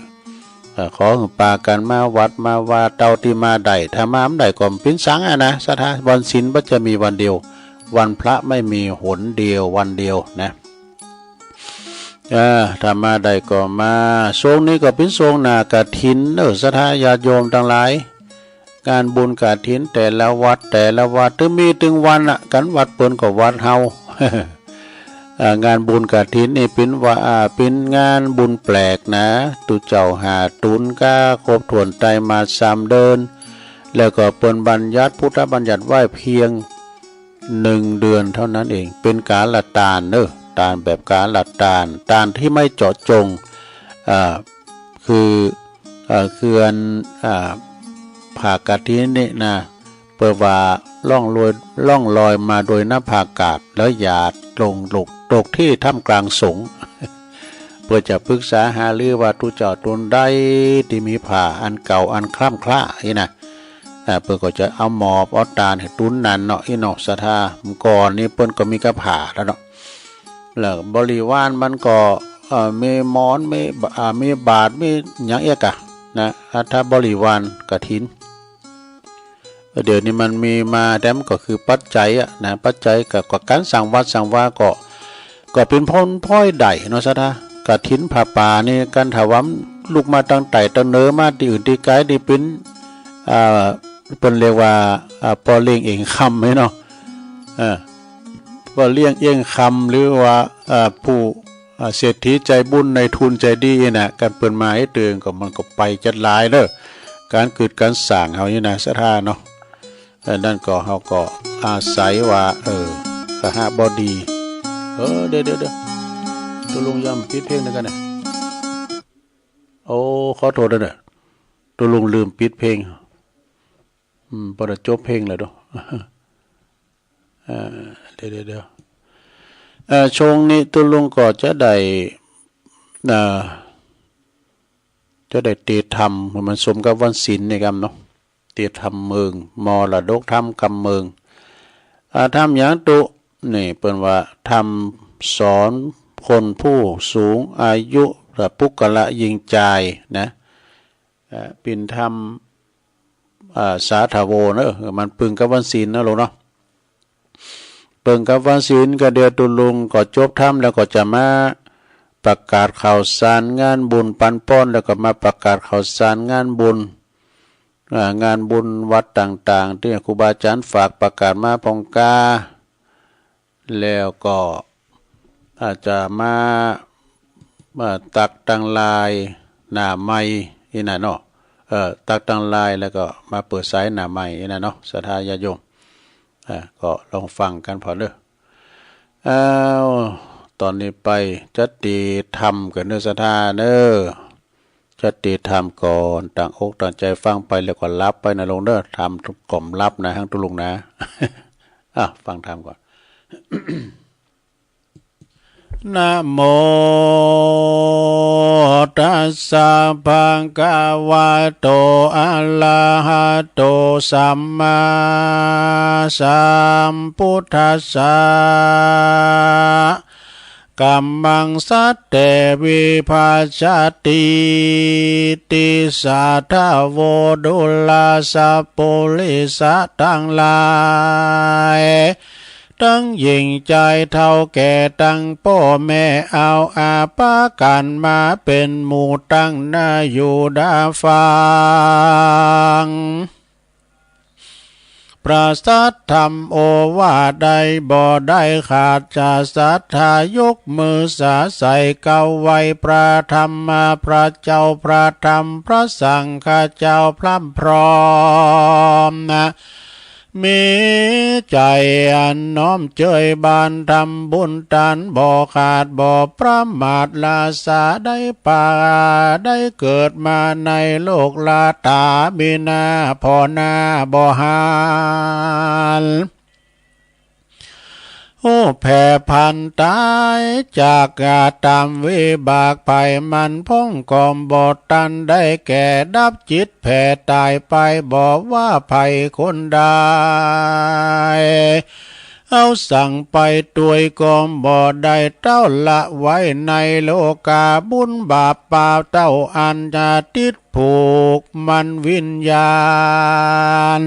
เอ่อ ขอหื้อปากั๋นมาวัดมาวาเต้าตี้มาได้ ถ้ามาบ่ได้ก็บ่เป๋นสังอะนะ ศรัทธา วันศีลบ่ใจ้มีวันเดียว วันพระไม่มีหนเดียววันเดียวนะ เออ ถ้ามาได้ก็มา ช่วงนี้ก็เป๋นช่วงหน้ากฐินเนอะ ศรัทธาญาติโยมตังหลาย งานบุญกฐินแต่ละวัดแต่ละวัด ตึงมีตึงวันอะ กันวัดเปิ้นก็วัดเฮา อ่า งานบุญกฐินนี่เป๋นว่า อ่า เป๋นงานบุญแปลกนะ ตุ๊เจ้าหาบตุ๊นกาครบถ้วนไตรมาสสามเดือน แล้วก็เปิ้นบัญญัติพุทธบัญญัติไว้เพียงหนึ่งเดือนเท่านั้นเอง เป๋นกาลตานเนอะ ตานแบบกาลตาน ตานที่ไม่เจาะจง อ่า คือ เอ่อ คืออัน อ่า ผ้ากฐินนี่นะ เปิ้นว่าล่องลอย ล่องลอยมาโดยหน้าผากาบ แล้วอย่าลงหลุกตกที่ท่ามกลางสงฆ์ เปิ้นจะปรึกษาหารือว่าตุ๊เจ้าตุ๊นใดตี้มีผ้าอันเก่าอันคร่ำคร่าอี้นะ อ่า เปิ้นก็จะเอาหมอบเอาตานหื้อตุ๊นนั้นเนาะ อี้เนาะ ศรัทธา เมื่อก่อนนี้เปิ้นก็มีกระผ้าแล้วเนาะ แล้วบริวารมันก็ เอ่อ มีหมอน มี อ่า มีบาตร มีหยังเอี้ยกะนะ อัฐบริวารกฐิน เดี๋ยวนี้มันมีมาแถมก็คือปัจจัยอะนะ ปัจจัยก็ ก็การสร้างวัดสร้างวาก็ ก็เป็นผลพลอยได้เนาะ ศรัทธา กฐินผ้าป่านี่ การถวายลุกมาตั้งใต้ตั้งเหนือมาตี้อื่นตี้ไกลนี่เป็น อ่า เปิ้นเรียกว่า อ่า ป้อเลี้ยงเองคำเนาะ เออ ป้อเลี้ยงเองคำ หรือว่า อ่า ผู้ อ่า เศรษฐีใจบุญ นายทุนใจดีนะ กันเปิ้นมาให้เติงก็มันก็ไปจัดหลายเด้อ การเกิดการสร้างเฮานี่นะ ศรัทธาเนาะ เออ นั่นก็เฮาก็อาศัยว่า เออ คหบดี เออ เดี๋ยว เดี๋ยว เดี๋ยว ตกลงย่ำปิดเพลงแล้วกันนะ โอ้ ขอโทษเด้อ ตกลงลืมปิดเพลง อืม บ่ได้จบเพลงแล้วเด้อ เอ่อ เดี๋ยว เดี๋ยว เดี๋ยว เอ่อ ช่วงนี้ตกลงก็จะได้ เอ่อ จะได้เตรียมทำ มันสมกับวันศีลนี่ครับเนาะ เตรียมทำเมิง มรดกธรรมกำเมิง อ่า ธรรมหยังตุ นี่เปิ้นว่าธรรมสอนคนผู้สูงอายุ และปุคคละยิงจายนะ เอ่อ เป๋นธรรม อ่า สาธโวเนอะ มันปึงกับวันศีลนะลูกเนาะ ปึงกับวันศีลก็เดี๋ยวตกลงก็จบธรรมแล้วก็จะมาประกาศข่าวสารงานบุญปันป้อน แล้วก็มาประกาศข่าวสารงานบุญ อ่า งานบุญวัดต่างๆ ตี้ครูบาอาจ๋ารย์ฝากประกาศมาพ่องกา แล้วก็อาจจะมา มาตักตังลายหน้าไมค์อี้นะเนาะ เอ่อ ตักตังลายแล้วก็มาเปิดสายหน้าไมค์อี้นะเนาะ ศรัทธาญาติโยม อ่า ก็ลองฟังกันผ่อนเด้อ อ้าว ตอนนี้ไปจะเตรียมทำกันเด้อ ศรัทธาเด้อ จะเตรียมทำก่อน ตั้งอกตั้งใจฟังไปแล้วก็หลับไปนะลูกเด้อ ทำก่อมหลับนะ หั้งตกลงนะ อ่ะ ฟังธรรมก่อน นะโมตัสสะ ภะคะวะโต อะระหะโต สัมมาสัมพุทธัสสะ กัมมัง สัตเต วิภัชชะติ ติสสะ ทะโว ดูราสสะ ปุริสะตังหลาย ตึงหญิงชายเฒ่าแก่ตึงป้อแม่ เอาอาปากั๋นมาเป๋นหมู่ตึงนาอยู่ดาฟัง พระสัทธรรมโอวาทใดบ่ได้ขาดจะศรัทธายกมือสาใส่เกล้าไหว้พระธรรม พระเจ้า พระธรรม พระสังฆเจ้าพร่ำพร้อมนะ มีใจ๋อันน้อมเจยบานทำบุญตานบ่ขาดบ่ประมาท ลาสาได้ปาได้เกิดมาในโลกลาตา มีหน้าพ่อหน้าบ่หาน ฮู้แผ่พันต๋ายจากอาตามวิบากไผมัน พ่องก็บ่ตันได้แก่ดับ จิตแผ่ต๋ายไปบ่ว่าไผคนใด เอาสั่งไปตวยก็บ่ได้ เต้าละไว้ในโลกา บุญบาปปาเต้าอันจะติดผูกมันวิญญาณ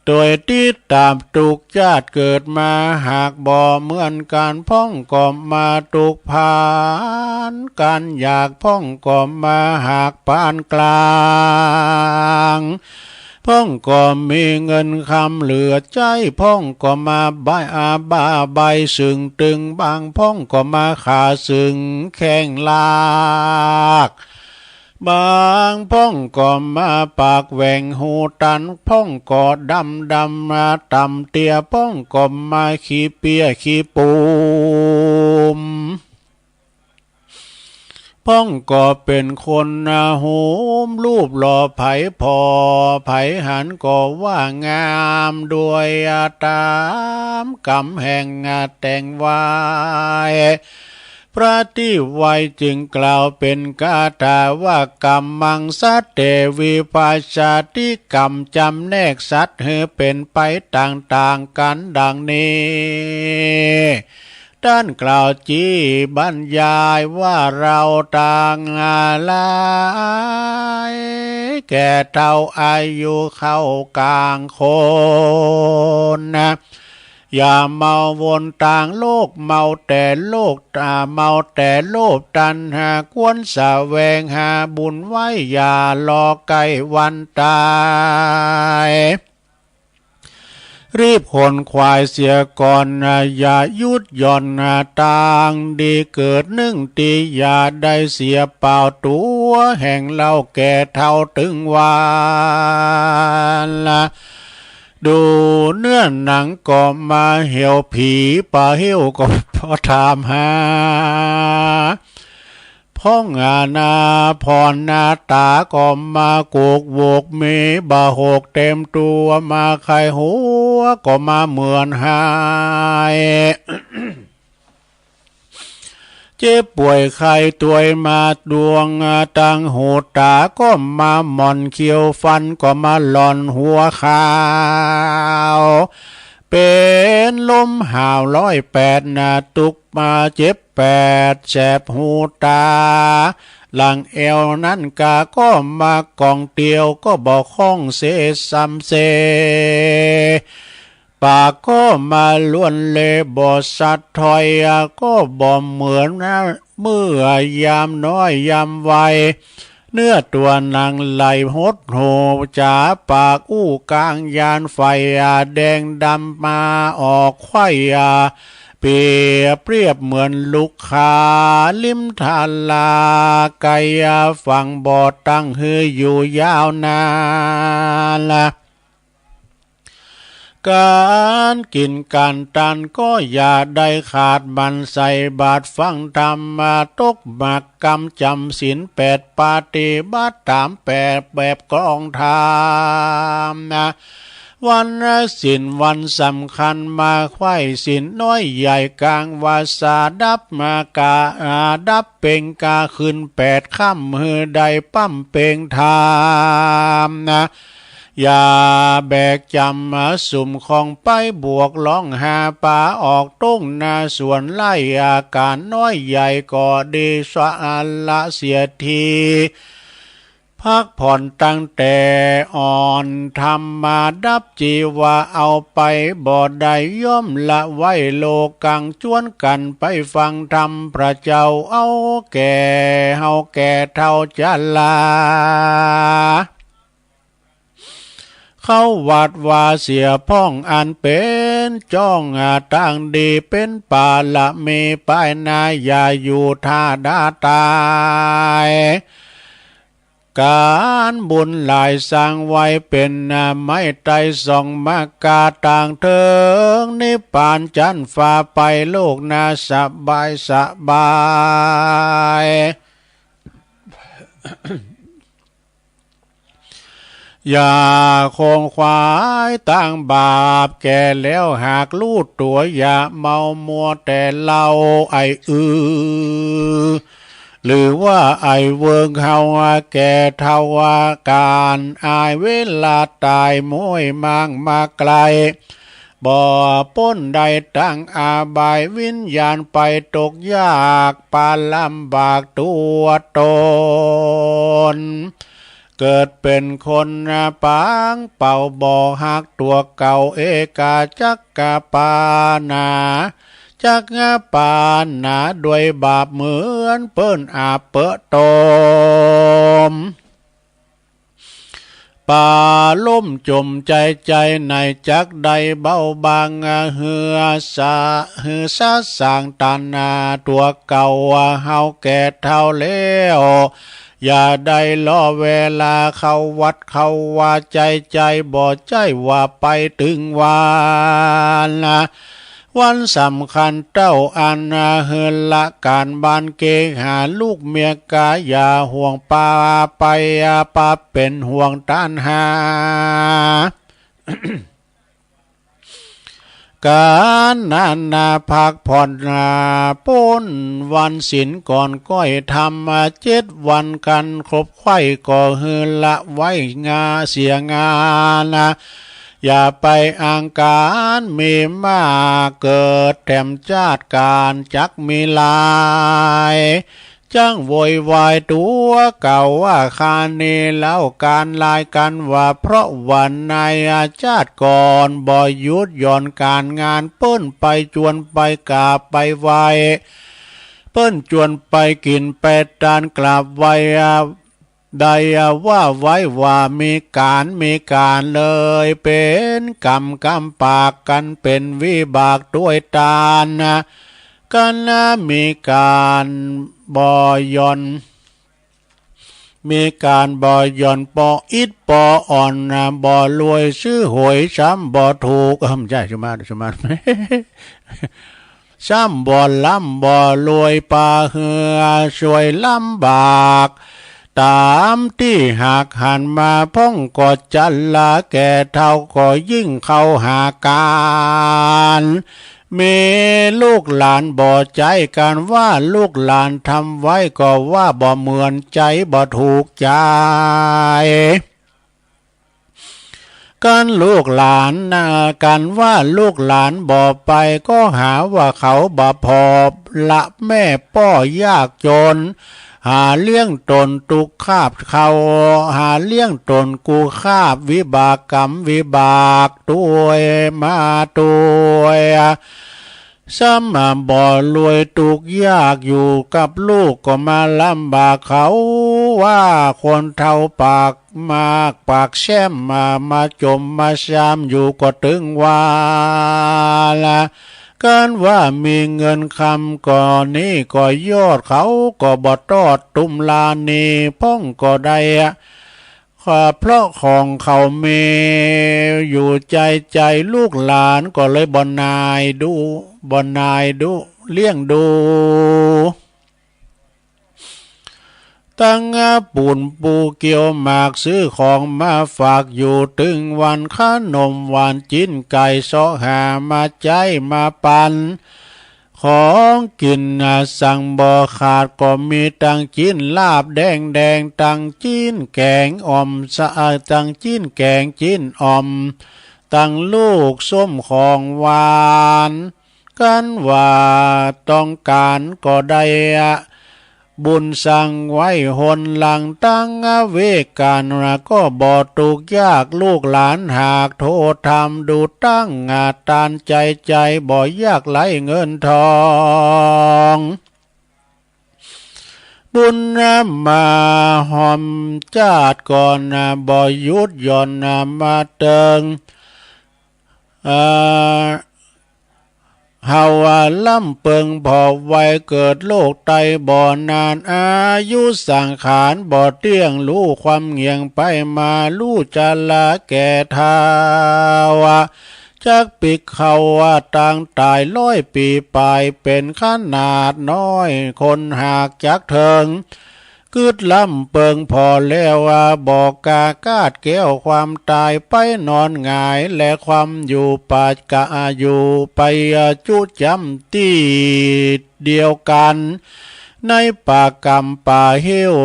โดยติดตามทุกชาติเกิดมา หากบ่เหมือนกั๋น พ่องก็มาทุกข์ปานกั๋น อยากพ่องก็มาหากปานกลาง พ่องก็มีเงินคำเหลือใจ๊ พ่องก็มาบ้าบ้าใบ้ซึ่งตึงบาง พ่องก็มาขาซึ่งแข้งลาก บางพ่องก็มาปากแหว่งหูตัน พ่องก็ดำดำมาต่ำเตี้ย พ่องก็มาขี้เปี้ยขี้ปูม พ่องก็เป๋นคนหน้าโหม รูปหล่อไผผ่อไผหันก็ว่างาม ด้วยต๋ามกำแห่งแต่งไว้ พระตี้ไหว้จึงกล่าวเป๋นคาถาว่า กัมมัง สัตเต วิภัชชะติ กำจำแนกสัตว์หื้อเป๋นไปต่างๆ กั๋นดังนี้ เ ต้านกล่าวจี้บรรยายว่าเราตังหลายแก่เฒ่าอายุเข้ากลางคนนะ อย่ามัววนตางโลก มัวแต่โลภ อ่า มัวแต่โลภตัณหา ควรแสวงหาบุญไว้ อย่ารอใกล้วันตาย รีบขนขวายเสียก่อนนะ อย่าหยุดหย่อนนะ ตางดีเกิดนึ่งที อย่าได้เสียเปล่าตัว แห่งเราแก่เฒ่าตึงวาระ ดูเนื้อหนังก็มาเหี่ยว ผีป่าเหี่ยวก็พอถามหา พ่องอาณาผ่อนหน้าตาก็มาโกกโวก มีบ่าหกเต็มตัว มาไข้หัวก็มาเหมือนหาย เจ็บป่วยไข้ตวยมาดวงตังหูตา ก็มาหม่อนเขี้ยวฟันก็มาหล่อนหัวขาว เป็นลมหาวร้อยแปดนะ ตุกมาเจ็บแปดแสบหูตา หลังแอวนั้นกาก็มากองเตียว ก็บ่คล่องเสซำเซ ปากก็มาล้วนเลบ่สัดถ้อย ก็บ่เหมือนเมื่อยามน้อยยามวัย เนื้อตัวหนังไหลหดหูจ๋า ปากอู้กลางยานไฟแดงดำมาออกไขว่ เปรียบเปรียบเหมือนลูกค้าริมทาราไกล ฝั่งบ่ตั้งหืออยู่ยาวนานละ การกินการตันก็อย่าได้ขาด หมั่นใส่บาตรฟังธรรม มาตกหมากกำจำศีลแปด ปฏิบัติตามแปดแบบกลองธรรมนะ วันศีลวันสำคัญ มาไขว่ศีลน้อยใหญ่กลางวาสา ดับมากา อ่า ดับเปล่งกาคืนแปดค่ำ หือได้ปั๊มเปล่งธรรมนะ อย่าแบกจำมาสุมของไป บวกร้องหาปลาออกต้งนาสวนไร่ อาการน้อยใหญ่ก็ดี สละเสียที พักผ่อนตั้งแต่อ่อน ธรรมาดับจีวาเอาไปบ่ได้ ย่อมละไว้โลกัง ชวนกันไปฟังธรรมพระเจ้า เอาแก่เฮาแก่เฒ่าชรา เข้าวัดวาเสียพ่อง อันเป็นจ้องตางดี เป็นปารมีปายหน้า อย่าอยู่ท่าดาตาย การบุญหลายสร้างไว้เป็นไม้ไต้สองมกา ตางเถิงนิพพานจั้นฟ้าไป โลกหน้าสบายสบาย อย่าขนขวายตางบาป แก่แล้วหากรู้ตัว อย่าเมามัวแต่เหล้าไอ้อือ หรือว่าไอ้เวิงเฮาแก่เฒ่าอาการ อายเวลาตายม้วยมางมาไกล บ่ป๊นได้ตางอาบาย วิญญาณไปตกยาก ปาลำบากตัวตน เกิดเป็นคนปางเป่า บ่ฮักตัวเก่า เอกาจักกะปานา จักปานาด้วยบาป เหมือนเปิ้นอาบเปอะตม ปาล้มจมใจ ใจในจักได้เบาบาง เหือสา เหือสาสางตัณหาตัวเก่า เฮาแก่เฒ่าแล้ว อย่าได้รอเวลาเข้าวัดเข้าวา ใจใจบ่ใจ้ว่าไปตึงวันนะ วันสำคัญเต้าอัน หื้อละก๋านบ้านเกหา ลูกเมียกาอย่าห่วงปาไป ปาเป็นห่วงตัณหา ก๋านนั้นนาพักผ่อนนา ป๊นวันศีลก่อนก้อยธรรม เจ็ดวันกันครบไขว่ ก็หื้อละไว้งาเสียงานะ อย่าไปอังคารมีมาก เกิดแถมชาติการจักมีหลาย จั่งโวยวายตัวเก่าว่า คานี้เล่าการลายกันว่า เพราะว่าในชาติก่อนบ่หยุดหย่อนการงาน เปิ้นไปจวนไปกราบไปไหว้ เปิ้นจวนไปกินไปทานกราบไหว้ ได้ว่าไว้ว่ามีการมีการเลย เป็นกรรมกำปากกันเป็นวิบากด้วยตาน กันมีการบ่หย่อน มีการบ่หย่อนปออิดปออ่อน บ่รวยซื้อหวยซ้ำบ่ถูก เออ ไม่ใช่ สมา สมา ซ้ำบ่ล้ำบ่รวยปาเหือสวยลำบาก ตามตี้หากหันมาพ่องก็จันลาแก่เฒ่าก็ยิ่งเข้าหาการ มีลูกหลานบ่ใจกันว่าลูกหลานทำไว้ก็ว่าบ่เหมือนใจบ่ถูกใจ กันลูกหลานนะ กันว่าลูกหลานบ่ไปก็หาว่าเขาบ่พอละแม่ป้อยากจน หาเลี้ยงตนตุกคาบเขา หาเลี้ยงตนกูคาบวิบากกรรมวิบากตวยมาตวย ซ้ำบ่รวยตุกข์ยากอยู่กับลูกก็มาลำบากเขา ว่าคนเฒ่าปากมากปากแซมมา มาจมมาซามอยู่ก็ตึงว่าละ กันว่ามีเงินคำก่อนนี้ก็ยอดเขาก็บ่ทอดตุ้มลานีพ่องก็ได้ ข้าเพราะของเขามีอยู่ใจใจลูกหลานก็เลยบ่นายดู บ่นายดู เลี้ยงดู ตั้งปูนปูเกี่ยวหมากซื้อของมาฝากอยู่ตึงวันขนมหวานจิ้นไก่เสาะหามาใจ๊มาปัน ของกินน่ะสั่งบ่ขาดก็มีตังจิ้นลาบแดงแดง ตังจิ้นแกงอ่อมสะอาด ตังจิ้นแกงจิ้นอ่อม ตังลูกส้มของหวาน กันว่าต้องการก็ได้อะ บุญสั่งไว้หนหลังตั้งเวกกันก็บ่ทุกข์ยาก ลูกหลานหากโทษทำดูตั้งอาตานใจใจบ่ยากไร้เงินทอง บุญมาหอมชาติก่อนบ่หยุดหย่อนมาเติง เอ่อ เฮาว่าลำเปิงพอวัยเกิดโรคไตบ่นาน อายุสังขารบ่เตี้ยง รู้ความเหงี่ยงไปมา รู้ชราแก่เฒ่า จักปิกเขาว่าตางตายร้อยปี๋ปลาย เป็นขนาดน้อย คนหากจักเถิง กึ๊ดลำเปิงพอแล้วว่า บ่กล้าคาดแคล้วความตายไปนอนหงาย และความอยู่ปาดกะอยู่ไปจุจำตี้เดียวกัน ในป่ากำป่าเฮี้ยว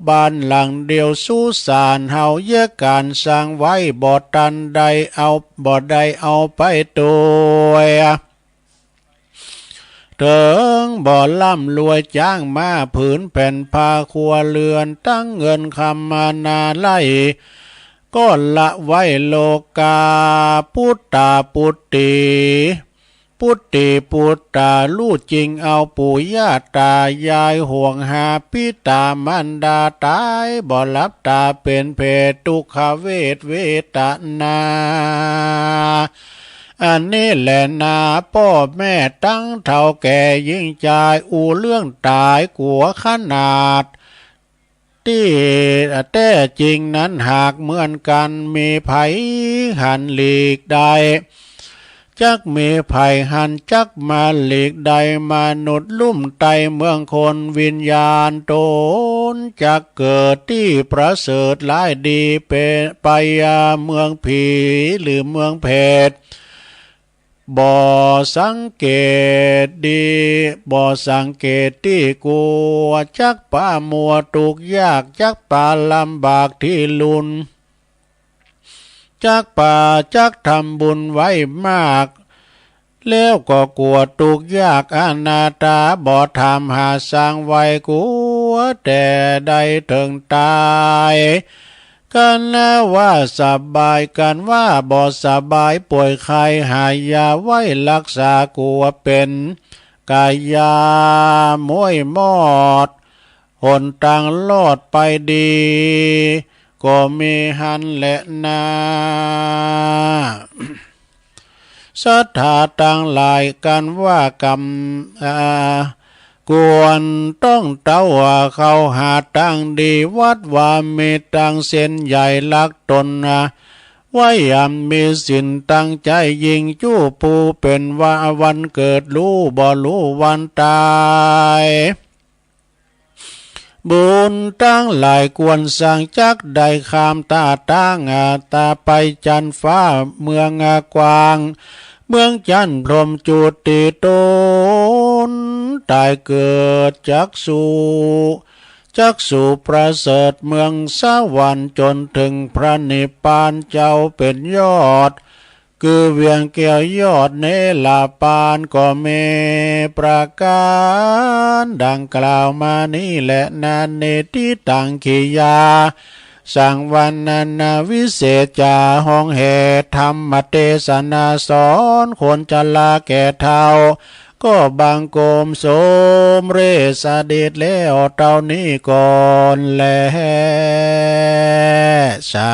บ้านหลังเดียวสุสานเฮาเยียะการสร้างไว้ บ่ตันได้เอา บ่ได้เอาไปตวย เถิงบ่ล้ำรวยจ้างมาผืนแผ่นผ้าครัวเรือน ตั้งเงินคำมานาไล่ ก็ละไว้โลกา ปุตตาปุตตี ปุตตีปุตตา รู้จริงเอาปู่ย่าตายาย ห่วงหาปิตามารดา ตายบ่หลับตาเป็นเปรต ทุกขเวทเวทนา อันนี้แหละนา ป้อแม่ตังเฒ่าแก่หญิงจาย อู้เรื่องตายกั๋วขนาด ตี้แต๊จริงนั้นหากเหมือนกั๋น มีใผหันหลีกได้ จักมีใผหันจักมาหลีกได้ มนุษย์ลุ่มไตเมืองคน วิญญาณต๋นจักเกิดตี้ประเสริฐหลายดี ไป ไปเมืองผีหรือเมืองเปรต บ่สังเกตดี บ่สังเกตตี้กั๋ว จักปามัวทุกข์ยาก จักปาลำบากตี้ลุน จักปาจักทำบุญไว้มาก แล้วก็กลัวทุกข์ยากอนาถา บ่ทำหาสร้างไว้กลัวแต่ได้ถึงตาย กันว่าสบาย กันว่าบ่สบาย ป่วยไข้หายาไว้รักษากลัวเป็นกายาม้วยมอด หนทางรอดไปดี ก็มีหั้นแหละนา ศรัทธาตังหลาย กันว่ากำ อ่า ควรต้องเต้าเข้าหาทางดี วัดวามีตังเส้นใหญ่หลักตน ไว้อันมีศีลตั้งใจยิ่ง จู้ผู้เป็นว่าวันเกิด รู้บ่รู้วันตาย บุญตังหลายควรสร้าง จักได้ข้ามตาตั้งอาตาไปจันฟ้าเมืองกว้าง เมืองจันพรหมจุติตน ตายเกิดจักสุ จักสุประเสริฐเมืองสวรรค์ จนถึงพระนิพพาน เจ้าเป็นยอด คือเวียงแก้วยอดเนรปาน ก็มีประการดังกล่าวมานี้แหละนา เนติตังขิยา สังวรรณนาวิเศษจา ห้องแห่ธรรมเทศนาสอนคนชราแก่เฒ่า ก็บังคมสมเร็จเสด็จแล้วเท่านี้ก่อนแล สา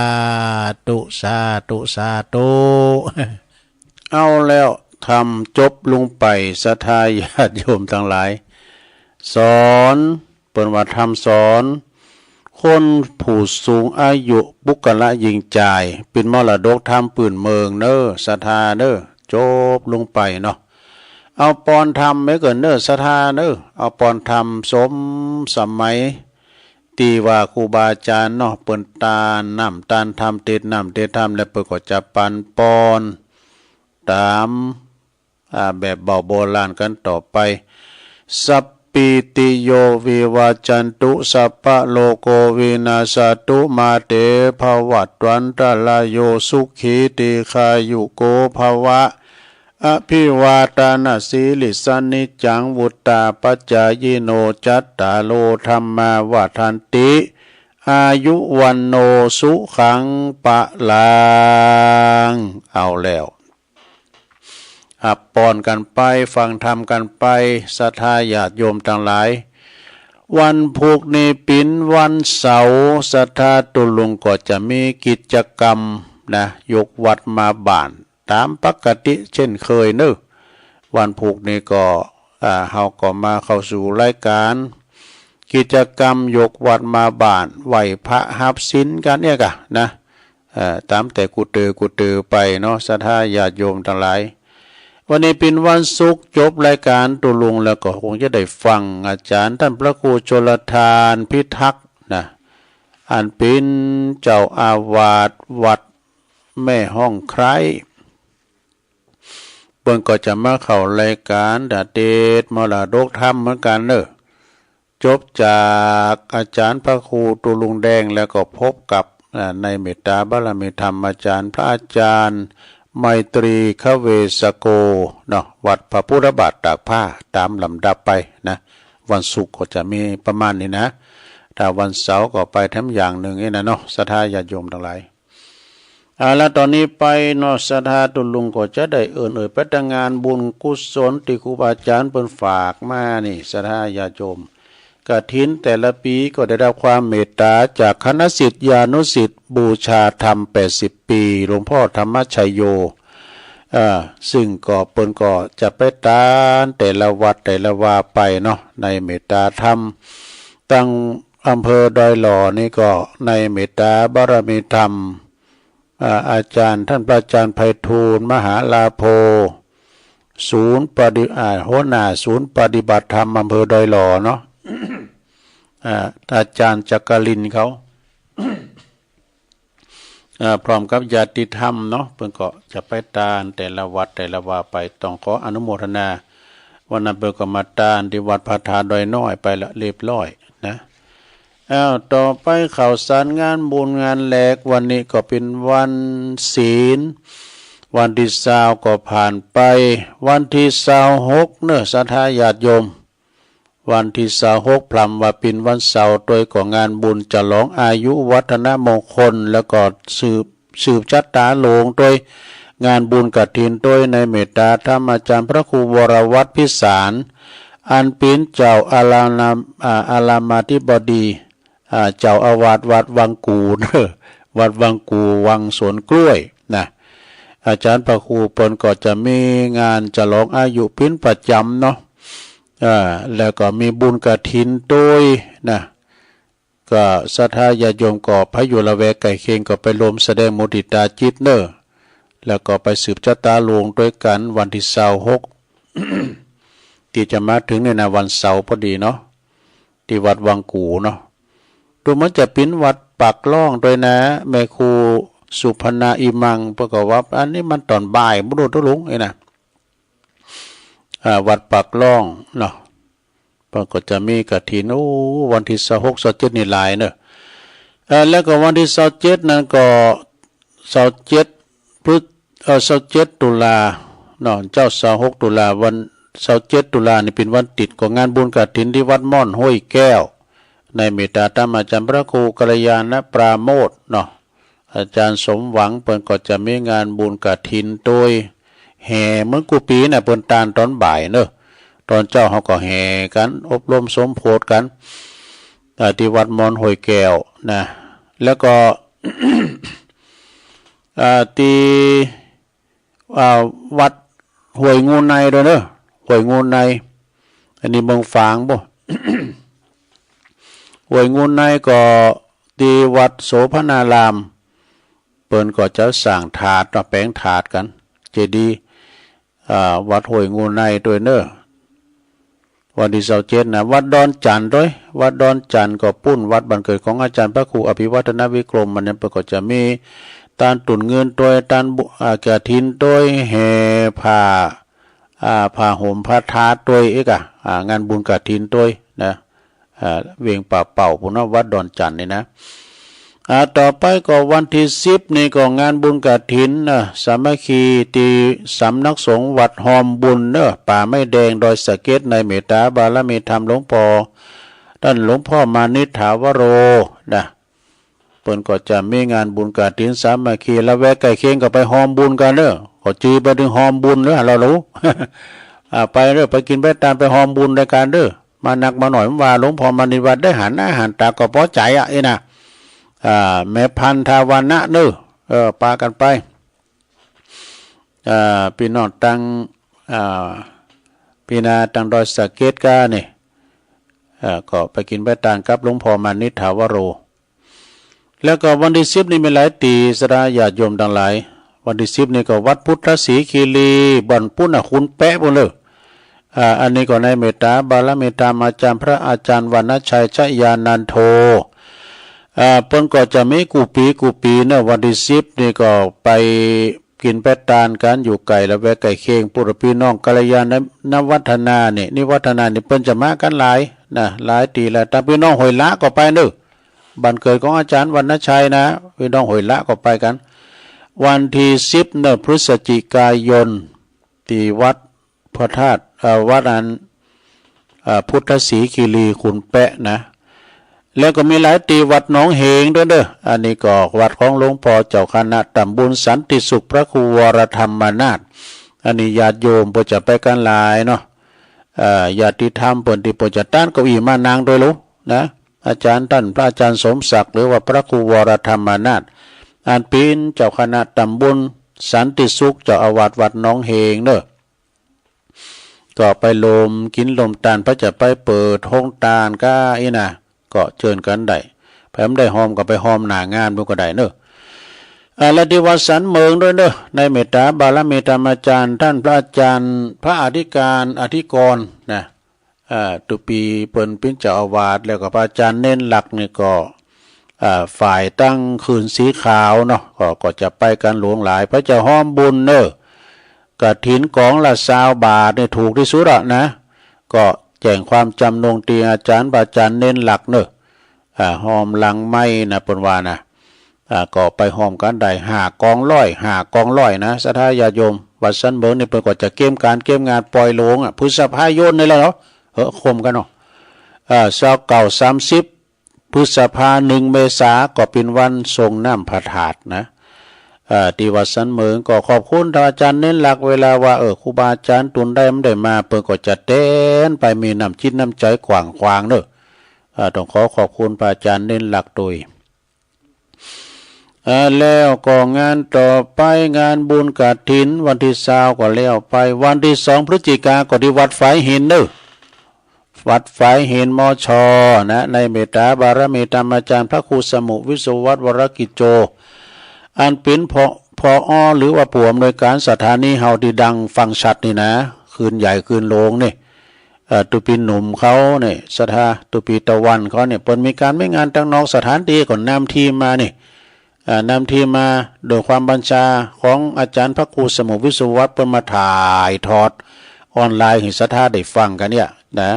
ธุ สาธุ สาธุ เอาแล้ว ธรรมจบลงไป ศรัทธาญาติโยมทั้งหลาย สอน เปิ้นว่าธรรมสอน คนผู้สูงอายุ บุคคละหญิงจาย เป็นมรดกธรรมปื้นเมืองเน้อ ศรัทธาเน้อ จบลงไปเนาะ เอาปอนธรรมไว้ก่อนเน้อ ศรัทธาเน้อ เอาปอนธรรมสมสมัย ตี้ว่าครูบาอาจารย์เนาะ เปิ้นตานน้ำตานธรรม เทศน์น้ำเทศน์ธรรม แล้วเปิ้นก็จะปันปอน ตาม อ่า แบบเบาโบราณกันต่อไป สัพพีติโยวิวัชชันตุ สัพพะโรโควินัสสะตุ มาเตภวัตวันตะราโย สุขีทีฆายุโกภวะ อภิวาทานะสีลิสสะ นิจจังวุฑฒาปะจายิโน จัตตาโรธัมมาวัฑฒันติ อายุวัณโณสุขังพะลัง เอาแล้ว หับปอนกันไป ฟังธรรมกันไป ศรัทธาญาติโยมทั้งหลาย วันพุธนี้เป๋นวันเสาร์ ศรัทธาตุ๊ลุงก็จะมีกิจกรรมนะ ยกวัตรมาบ้าน ตามปกติเช่นเคยเนอะ วันพุธนี้ก็ อ่า เฮาก็มาเข้าสู่รายการ กิจกรรมยกวัตรมาบ้าน ไหว้พระฮับศีลกันเนี่ยกะนะ เอ่อ ตามแต่กูเตอกูเตอไปเนาะ ศรัทธาญาติโยมทั้งหลาย วันนี้เป๋นวันศุกร์ จบรายการตุ๊ลุงแล้วก็คงจะได้ฟังอาจารย์ท่านพระครูชลทานพิทักษ์นะ อันเป๋นเจ้าอาวาสวัดแม่ห้องไคร้ เปิ้นก็จะมาเข้ารายการเทศน์มรดกธรรมเหมือนกันเนอะ จบจากอาจารย์พระครูตุ๊ลุงแดงแล้วก็พบกับ อ่า ในเมตตาบารมีธรรมอาจารย์ พระอาจารย์ไมตรี คเวสโก เนาะ วัดพระพุทธบาทตากผ้า ตามลำดับไปนะ วันศุกร์ก็จะมีประมาณนี้นะ ถ้าวันเสาร์ก็ไปแถมอย่างหนึ่งนี่นะเนาะ ศรัทธาญาติโยมทั้งหลาย เอาละ ตอนนี้ไปเนาะ ศรัทธาตุ๊ลุงก็จะได้เอิ้นเอ่ยไปตางานบุญกุศลตี้ครูบาอาจารย์เปิ้นฝากมานี่ ศรัทธาญาติโยม กฐินแต่ละปีก็ได้รับความเมตตาจากคณะศิษยานุศิษย์บูชาธรรมแปดสิบปี หลวงพ่อธรรมชโย เอ่อ ซึ่งก็เปิ้นก็จะไปตานแต่ละวัดแต่ละวาไปเนาะ ในเมตตาธรรม ตังอำเภอดอยหล่อนี่ก็ในเมตตาบารมีธรรม อ่า อาจารย์ ท่านพระอาจารย์ไพฑูรย์ มหาลาโภ ศูนย์ปฏิ อ่า หัวหน้าศูนย์ปฏิบัติธรรมอำเภอดอยหล่อเนาะ อ่า อาจารย์จักรินทร์เขา อ่า พร้อมกับญาติธรรมเนาะ เปิ้นก็จะไปตานแต่ละวัดแต่ละวาไป ต้องขออนุโมทนา วันนั้นเปิ้นก็มาตานที่วัดพระธาตุดอยน้อยไปละเรียบร้อยนะ อ้าว ต่อไปข่าวสารงานบุญงานแหลก วันนี้ก็เป็นวันศีล วันที่ซาวก็ผ่านไป วันที่ซาวหกเนอะ ศรัทธาญาติโยม วันที่ซาวหกพร่ำว่าเป็นวันเสาร์ โดยก็งานบุญฉลองอายุวัฒนมงคล แล้วก็สืบ สืบชะตาหลวงโดยงานบุญกฐินโดยในเมตตาธรรมอาจารย์พระครูวรวัฒน์พิสาร อันเป็นเจ้าอารานา อ่า อารามาธิบดี อ่า เจ้าอาวาสวัดวังกู่ วัดวังกู่ วังสวนกล้วยนะ อาจารย์พระครูเปิ้นก็จะมีงานฉลองอายุเป็นประจำเนาะ อ่า แล้วก็มีบุญกฐินโดยนะ ก็ศรัทธาญาติโยมก็ไผอยู่ละแวกใกล้เคียงก็ไปร่วมแสดงมุทิตาจิตเนอะ แล้วก็ไปสืบชะตาหลวงโดยกันวันที่ซาวหก ที่จะมาถึงนี่นะ วันเสาร์พอดีเนาะ ที่วัดวังกู่เนาะ ดูเหมือนจะเป็นวัดปากล่องโดยนะ แม่ครูสุพรรณาอิมัง เปิ้นก็ว่า อันนี้มันตอนบ่าย บ่ฮู้ตกลงไอ้นะ อ่า วัดปากล่องเนาะ เปิ้นก็จะมีกฐิน โอ้ วันที่ซาวหก ซาวเจ็ดนี่หลายเนอะ เอ่อ แล้วก็วันที่ซาวเจ็ดนั้นก็ ซาวเจ็ด พฤศ- เอ่อ ซาวเจ็ด ตุลาเนาะ เจ้า ซาวหก ตุลา วัน ซาวเจ็ด ตุลานี่เป็นวันติด ก็งานบุญกฐินที่วัดม่อนห้วยแก้ว ในเมตตาธรรมอาจารย์พระครูกัลยาณปราโมทย์เนาะ อาจารย์สมหวังเปิ้นก็จะมีงานบุญกฐินโดยแห่เหมือนกู้ปีนะ เปิ้นตานตอนบ่ายเนอะ ตอนเช้าเฮาก็แห่กัน อบรมสมโภชกัน อ่า ที่วัดม่อนห้วยแก้วนะ แล้วก็ อ่า ที่ อ่า วัดห้วยงูในด้วยเนอะ ห้วยงูใน อันนี้เมืองฝางบ่ ห้วยงูในก็ที่วัดโสภณาราม เปิ้นก็จะสร้างถาดเนาะ แปลงถาดกัน เจดีย์ อ่า วัดห้วยงูในด้วยเนอะ วันที่ซาวเจ็ดนะ วัดดอนจันทน์ด้วย วัดดอนจันทน์ก็ปุ้นวัดบ้านเกิดของอาจารย์พระครูอภิวัฒนวิกรม อันนั้นเปิ้นก็จะมีตานตุนเงินด้วย ตานบุ- อ่า กฐินด้วย แห่ผ้า อ่า ผ้าห่มผ้าถาดด้วยอีกอะ อ่า งานบุญกฐินด้วยนะ อ่า เวียงป่าเป่าปุ้นเนาะ วัดดอนจันทน์นี่นะ อ่า ต่อไปก็วันที่สิบนี่ก็งานบุญกฐินนะ สามัคคีที่สำนักสงฆ์วัดฮอมบุญเนอะ ป่าไม้แดง ดอยสะเก็ด ในเมตตาบารมีธรรมหลวงพ่อ ท่านหลวงพ่อมานิษฐาวโรนะ เปิ้นก็จะมีงานบุญกฐินสามัคคี ละแวกใกล้เคียงก็ไปฮอมบุญกันเนอะ ก็จือไปถึงฮอมบุญเนอะ เรารู้ อ่า ไปเนอะ ไปกินไปตานไปฮอมบุญด้วยกันเนอะ มานักมาหน่อยว่าหลวงพ่อมานิษฐาวโรได้หันหน้าหันตาก็พอใจอะ เอ้ยนะ อ่า แม่พันธุ์ทาวรรณะเนอะ เออ ปากันไป อ่า พี่น้องตัง อ่า พี่นาตังดอยสะเก็ดก้านี่ เอ่อ ก็ไปกินไปตานกับหลวงพ่อมานิษฐาวโร แล้วก็วันที่สิบนี่มีหลายตี้ ศรัทธาญาติโยมตังหลาย วันที่สิบนี่ก็วัดพุทธศรีคีรี บ้านปุ้นน่ะ ขุนแปะปุ้นเลย อ่า อันนี้ก็ในเมตตาบารมีธรรมอาจารย์พระอาจารย์วรรณชัยชยานันโท อ่า เปิ้นก็จะมีกู้ปีกู้ปีเนอะ วันที่สิบนี่ก็ไปกินไปตานกัน อยู่ใกล้ละแวกใกล้เคียง ปุระพี่น้องกัลยาณนวัฒนานี่ นิวัฒนานี่ เปิ้นจะมากันหลายนะ หลายตี้หลายตาน พี่น้องห้วยละก็ไปเนอะ บ้านเกิดของอาจารย์วรรณชัยนะ พี่น้องห้วยละก็ไปกัน วันที่สิบเนอะ พฤศจิกายน ที่วัดพระธาตุ เอ่อ วัดอัน เอ่อ พุทธศรีคีรีขุนแปะนะ แล้วก็มีหลายตี้ วัดหนองเหงด้วยเด้อ อันนี้ก็วัดของหลวงพ่อเจ้าคณะตำบลสันติสุข พระครูวรธรรมนาถ อันนี้ญาติโยมเปิ้นจะไปกันหลายเนาะ เอ่อ ญาติธรรมเปิ้นตี้เปิ้นจะต้านเก้าอี้มานั่งด้วยลูกนะ อาจารย์ท่านพระอาจารย์สมศักดิ์ หรือว่าพระครูวรธรรมนาถ อันเป็นเจ้าคณะตำบลสันติสุข เจ้าอาวาสวัดหนองเหงเนอะ ก็ไปรวมกินรวมตาน เปิ้นจะไปเปิดโฮงตานก้าอี้นะ ก็เชิญกันได้ ไผบ่ได้ฮอมก็ไปฮอมหน้างานดูก็ได้เนอะ อ่า และที่วัดสันเมิงด้วยเนอะ ในเมตตาบารมีธรรมอาจารย์ ท่านพระอาจารย์ พระอธิการ อธิกรณ์นะ อ่า ตุ๊ปีเปิ้นเป็นเจ้าอาวาส แล้วก็พระอาจารย์เน้นหลักนี่ก็ อ่า ฝ่ายตั้งคืนสีขาวเนาะ ก็ ก็จะไปกันหลวงหลาย เปิ้นจะฮอมบุญเนอะ กฐินกองละซาวบาทนี่ถูกที่สุดอะนะ ก็แจ้งความจำนงตี้อาจารย์ พระอาจารย์เน้นหลักเนอะ อ่า ฮอมหลังไม้นะ เปิ้นว่านะ อ่า ก็ไปฮอมกันได้ห้ากองร้อย ห้ากองร้อยนะ ศรัทธาญาติโยม วัดสันเมิงนี่เปิ้นก็จะเก็มก๋านเก็มงานปล่อยโลงอ่ะ พฤษภายนนี่แหละเนาะ เออ คมกันเนาะ อ่า ซาวเก้า สามสิบ พฤษภา หนึ่ง เมษา ก็เป๋นวันส่งน้ำพระธาตุนะ อ่า ตี้วัดสันเมิง ก็ขอบคุณท่านอาจารย์เน้นหลัก เวลาว่า เออ ครูบาอาจารย์ตุนได้บ่ได้มา เปิ้นก็จะแตนไป มีน้ำจิตน้ำใจ๋กว้างขวางเนาะ อ่า ต้องขอขอบคุณพระอาจารย์เน้นหลักโดย อ่า แล้วก็งานต่อไป งานบุญกฐิน วันตี้ซาวก็แล้วไป วันตี้สองพฤศจิกาก็ตี้วัดฝายหินเนาะ วัดฝายหิน มช นะ ในเมตตาบารมีธรรมอาจารย์พระครูสมุห์วิศววัฒน์ วรกิจโจ อันเป๋นผอ ผอ หรือว่าผู้อำนวยการสถานีเฮาตี้ดังฟังชัดนี่นะ คืนใหญ่คืนโลงนี่ เอ่อ ตุ๊ปีหนุ่มเขาเนี่ย ศรัทธาตุ๊ปีตะวันเขาเนี่ย เปิ้นมีก๋านมีงานตังนอกสถานตี้ก็นำทีมมานี่ เอ่อ นำทีมมาโดยความบัญชาของอาจารย์พระครูสมุห์วิศววัฒน์ เปิ้นมาถ่ายทอดออนไลน์หื้อศรัทธาได้ฟังกั๋นเนี่ยนะ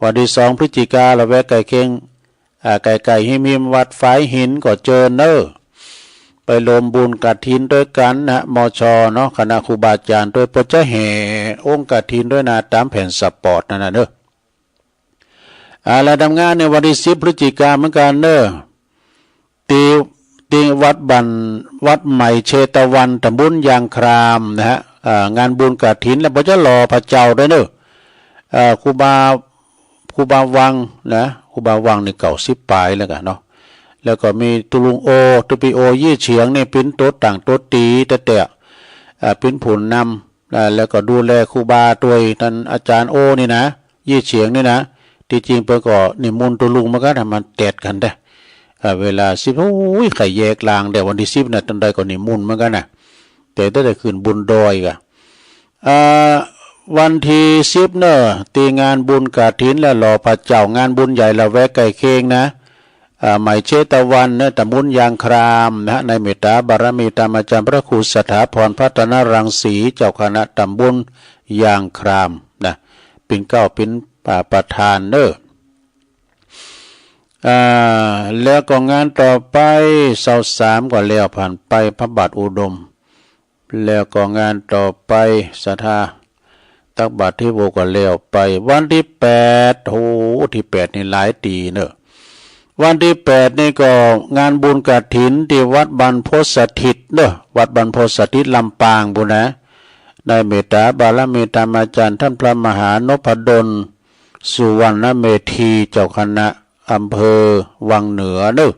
วันตี้สองพฤศจิกา ละแวกใก้เคียง อ่า ใก้ๆ ฮิมๆ วัดฝายหินก็เจิญเนาะ ไปรวมบุญกฐินตวยกั๋นนะ มช เนาะ คณะครูบาอาจารย์ตวย เปิ้นจะแห่องค์กฐินตวยนะ ต๋ามแผนสปอร์ตนั่นน่ะเนาะ อ่า แล้วต๋ามงานในวันตี้สิบพฤศจิกาเหมือนกั๋นเนาะ ตี้ ตี้วัดบ้าน วัดใหม่เชตวัน ตำบลยางครามนะฮะ อ่า งานบุญกฐิน แล้วเปิ้นจะหล่อพระเจ้าตวยเนาะ อ่า ครูบา ครูบาวังนะ ครูบาวังนี่เก้าสิบปลายแล้วกั๋นเนาะ แล้วก็มีตุ๊ลุงโอ ตุ๊ปีโอ ยี่เฉียงนี่เป๋นโตตั้งโตตี๋แต๊ๆ อ่า เป๋นผู้นำ อ่า แล้วก็ดูแลครูบาตวย ต้านอาจารย์โอนี่นะ ยี่เฉียงนี่นะ ตี้จริงเปิ้นก็นิมนต์ตุ๊ลุงเหมือนกั๋นนะ มันแต๊ดกั๋นแต๊ อ่า เวลาสิบ โอ้ย ใค่แยกลางแต๊ วันตี้สิบนะ ตอนใดก็นิมนต์เหมือนกั๋นนะ แต่ตั้งแต่ขึ้นบุญดอยก่ะ อ่า วันตี้สิบเนาะ ตี้งานบุญกฐินและหล่อพระเจ้า งานบุญใหญ่ละแวกใก้เคียงนะ อ่า ใหม่เชตวันเนาะ ตำบลยางครามนะฮะ ในเมตตาบารมีธรรมอาจารย์พระครูสถาพรพัฒนรังสี เจ้าคณะตำบลยางครามนะ เป๋นเก๊าเป๋น อ่า ประธานเนาะ อ่า แล้วก็งานต่อไป ซาวสามก็แล้วผ่านไป พระบาทอุดม แล้วก็งานต่อไป ศรัทธา ตักบาตรเทโวก็แล้วไป วันตี้แปด โห ตี้แปดนี่หลายตี้เนาะ วันตี้แปดนี่ก็งานบุญกฐินตี้วัดบ้านโพธิ์สถิตเนาะ วัดบ้านโพธิ์สถิตลำปางปู้นนะ ในเมตตาบารมีธรรมอาจารย์ท่านพระมหานพดล สุวรรณเมธี เจ้าคณะอำเภอวังเหนือเนาะ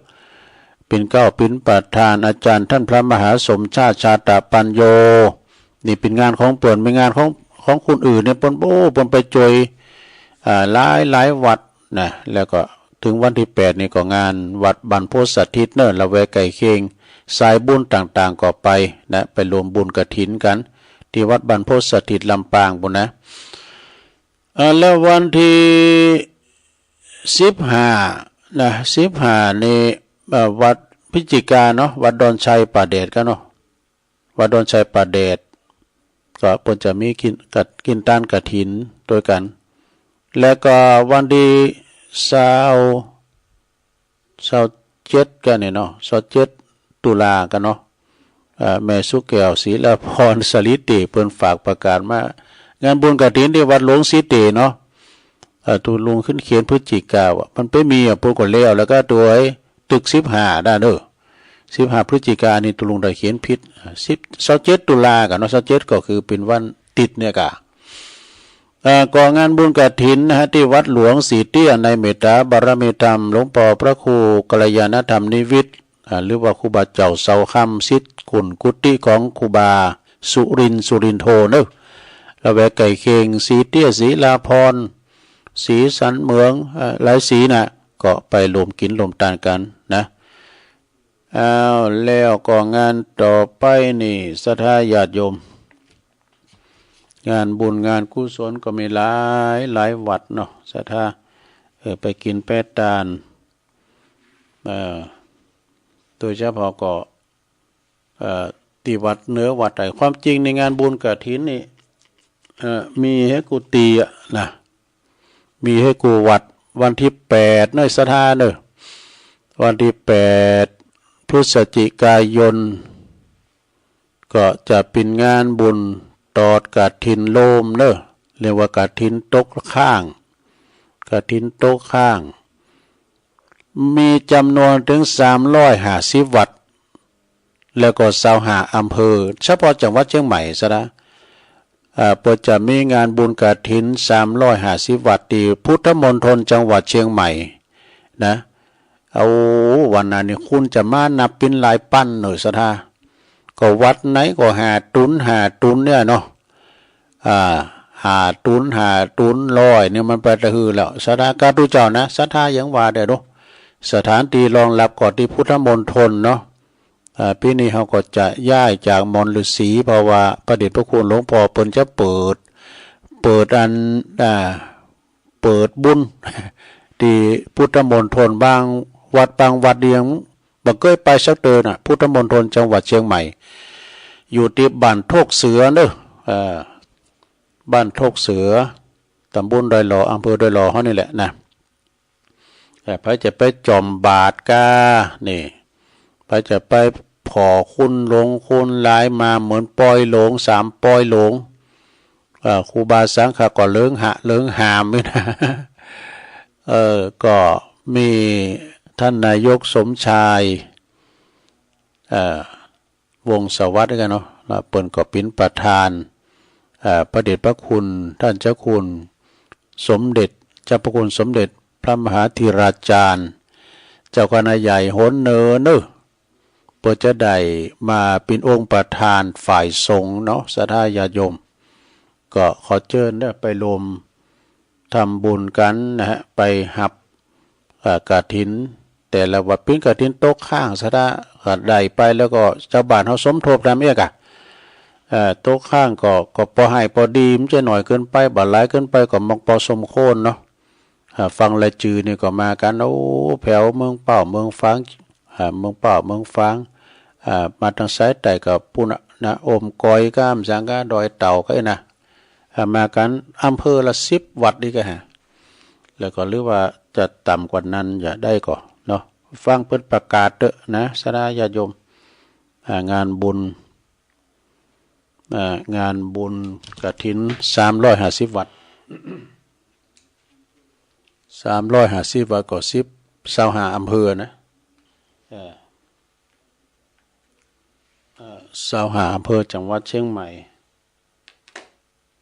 เป๋นเก๊าเป๋นประธาน อาจารย์ท่านพระมหาสมชาติ ชาตะปัญโญ นี่เป๋นงานของเปิ้น มีงานของ ของคนอื่นเนี่ย เปิ้น โอ้ เปิ้นไปจ่วย อ่า หลายหลายวัดนะ แล้วก็เถิงวันตี้แปดนี่ก็งานวัดบ้านโพธิ์สถิตเนาะ ละแวกใก้เคียง สายบุญต่างๆ ก็ไปนะ ไปรวมบุญกฐินกั๋น ตี้วัดบ้านโพธิ์สถิตลำปางปู้นนะ เอ่อ แล้ววันตี้สิบห้านะ สิบห้านี่ เอ่อ วันพฤศจิกาเนาะ วัดดอนชัยป่าแดดกั๋นเนาะ วัดดอนชัยป่าแดด ก็เปิ้นจะมีกิ๋น กัด กิ๋นตานกฐินตวยกั๋น แล้วก็วันตี้ซาว ซาวเจ็ดกั๋นนี่เนาะ ซาวเจ็ดตุลากั๋นเนาะ เอ่อ แม่สุแก้ว ศิลาพร สาลีเต เปิ้นฝากประกาศมา งานบุญกฐินตี้วัดหลวงสาลีเตเนาะ เอ่อ ตุ๊ลุงขึ้นเขียนพฤศจิกาว่า มันไปมีอ่ะ เปิ้นก็แล้ว แล้วก็ตวย ตึกสิบห้าด้านเนาะ สิบห้าพฤศจิกานี่ตุ๊ลุงได้เขียนผิด สิบ ซาวเจ็ดตุลากั๋นเนาะ ซาวเจ็ดก็คือเป๋นวันติดเนี่ยก่ะ เอ่อ ก็งานบุญกฐินนะฮะ ตี้วัดหลวงสาลีเตี้ย ในเมตตาบารมีธรรมหลวงป้อพระครูกัลยาณธรรมนิวิต อ่า หรือว่าครูบาเจ้าเสาคำ ศิษย์กุลกุฏิของครูบาสุรินทร์ สุรินโทเนาะ ละแวกใก้เคียง สาลีเตี้ย ศิลาพร ศรีสันเหมือง เอ่อ หลายสีนะ ก็ไปรวมกิ๋นรวมตานกั๋นนะ อ้าว แล้วก็งานต่อไปนี่ ศรัทธาญาติโยม งานบุญงานกุศลก็มีหลายหลายวัดเนาะ ศรัทธา เออ ไปกิ๋นไปตาน เอ่อ โดยเฉพาะก็ เอ่อ ตี้วัดเหนือวัดใต้ ความจริงในงานบุญกฐินนี่ เอ่อ มีหื้อกู้ตี้อะนะ มีหื้อกู้วัด วันตี้แปดเนาะ ศรัทธาเนาะ วันที่แปดพฤศจิกายน ก็จะเป็นงานบุญตอดกฐินโลมเนอะ เรียกว่ากฐินตกค้าง กฐินตกค้าง มีจำนวนถึงสามร้อยห้าสิบวัด แล้วก็ซาวห้าอำเภอ เฉพาะจังหวัดเชียงใหม่ซะนะ อ่า เปิ้นจะมีงานบุญกฐินสามร้อยห้าสิบวัด ที่พุทธมณฑลจังหวัดเชียงใหม่นะ เอา วันนั้นนี่คนจะมานับเป็นหลายปันเนอะศรัทธา ก็วัดไหนก็ห้าตุน ห้าตุนเนี่ยเนาะ อ่า ห้าตุน ห้าตุน ร้อยนี่มันไปตะฮือแล้ว ศรัทธาข้าพเจ้านะ ศรัทธายังว่าได้เนาะ สถานที่รองรับก็ที่พุทธมณฑลเนาะ อ่า ปีนี้เฮาก็จะย้ายจากหมอนฤๅษี เพราะว่าพระเดชพระคุณหลวงพ่อเปิ้นจะเปิด เปิดอัน อ่า เปิดบุญ ที่พุทธมณฑล บางวัดบางวัดยังบ่เกยไปสักเติอน่ะ พุทธมณฑลจังหวัดเชียงใหม่ อยู่ที่บ้านโทกเสือเนอะ เอ่อ บ้านโทกเสือ ตำบลดอยหล่อ อำเภอดอยหล่อเฮานี่แหละนะ เอ่อ ไผจะไปจอมบาตรกา นี่ ไผจะไปผ่อคนหลงคนหลายมาเหมือนปอยหลง สามปอยหลง เอ่อ ครูบาสังฆะก็เหลิงหะเหลิงหามอยู่นะ เออ ก็มีท่านนายกสมชาย เอ่อ วงศ์สวัสดิ์กันเนาะ แล้วเปิ้นก็เป็นประธาน เอ่อ พระเดชพระคุณท่านเจ้าคุณสมเด็จ เจ้าพระคุณสมเด็จพระมหาธีราจารย์ เจ้าคณะใหญ่หนเหนือเนอะ เปิ้นจะได้มาเป็นองค์ประธานฝ่ายสงฆ์เนาะ ศรัทธาญาติโยม ก็ขอเชิญเด้อ ไปรวมทำบุญกันนะฮะ ไปฮับ เอ่อ กฐิน แต่ละวัด เป็นกฐินตกค้าง ศรัทธาก็ได้ไป แล้วก็ชาวบ้านเฮาสมทบนำเอกอะ เอ่อ ตกค้างก็ ก็ปอให้ปอดี มันจะน้อยเกินไป บ่หลายเกินไป ก็เหมาะปอสมควรเนาะ อ่า ฟังรายจื่อนี่ก็มากัน โอ้ แผวเมืองเป้าเมืองฝาง อ่า เมืองเป้าเมืองฝาง อ่า มาตางสายใต้ก็ปู้นน่ะนะ อมก๋อยก้ามสังกา ดอยเต่าก็นะ อ่า มากันอำเภอละสิบวัดนี่ก็ฮะ แล้วก็หรือว่าจะต่ำกว่านั้นจะได้ก็เนาะ ฟังเปิ้นประกาศเต๊อะนะ ศรัทธาญาติโยม อ่า งานบุญ อ่า งานบุญกฐินสามร้อยห้าสิบวัด สามร้อยห้าสิบวัดก็สิบ ซาวห้าอำเภอนะ เอ่อ เอ่อ ซาวห้าอำเภอจังหวัดเชียงใหม่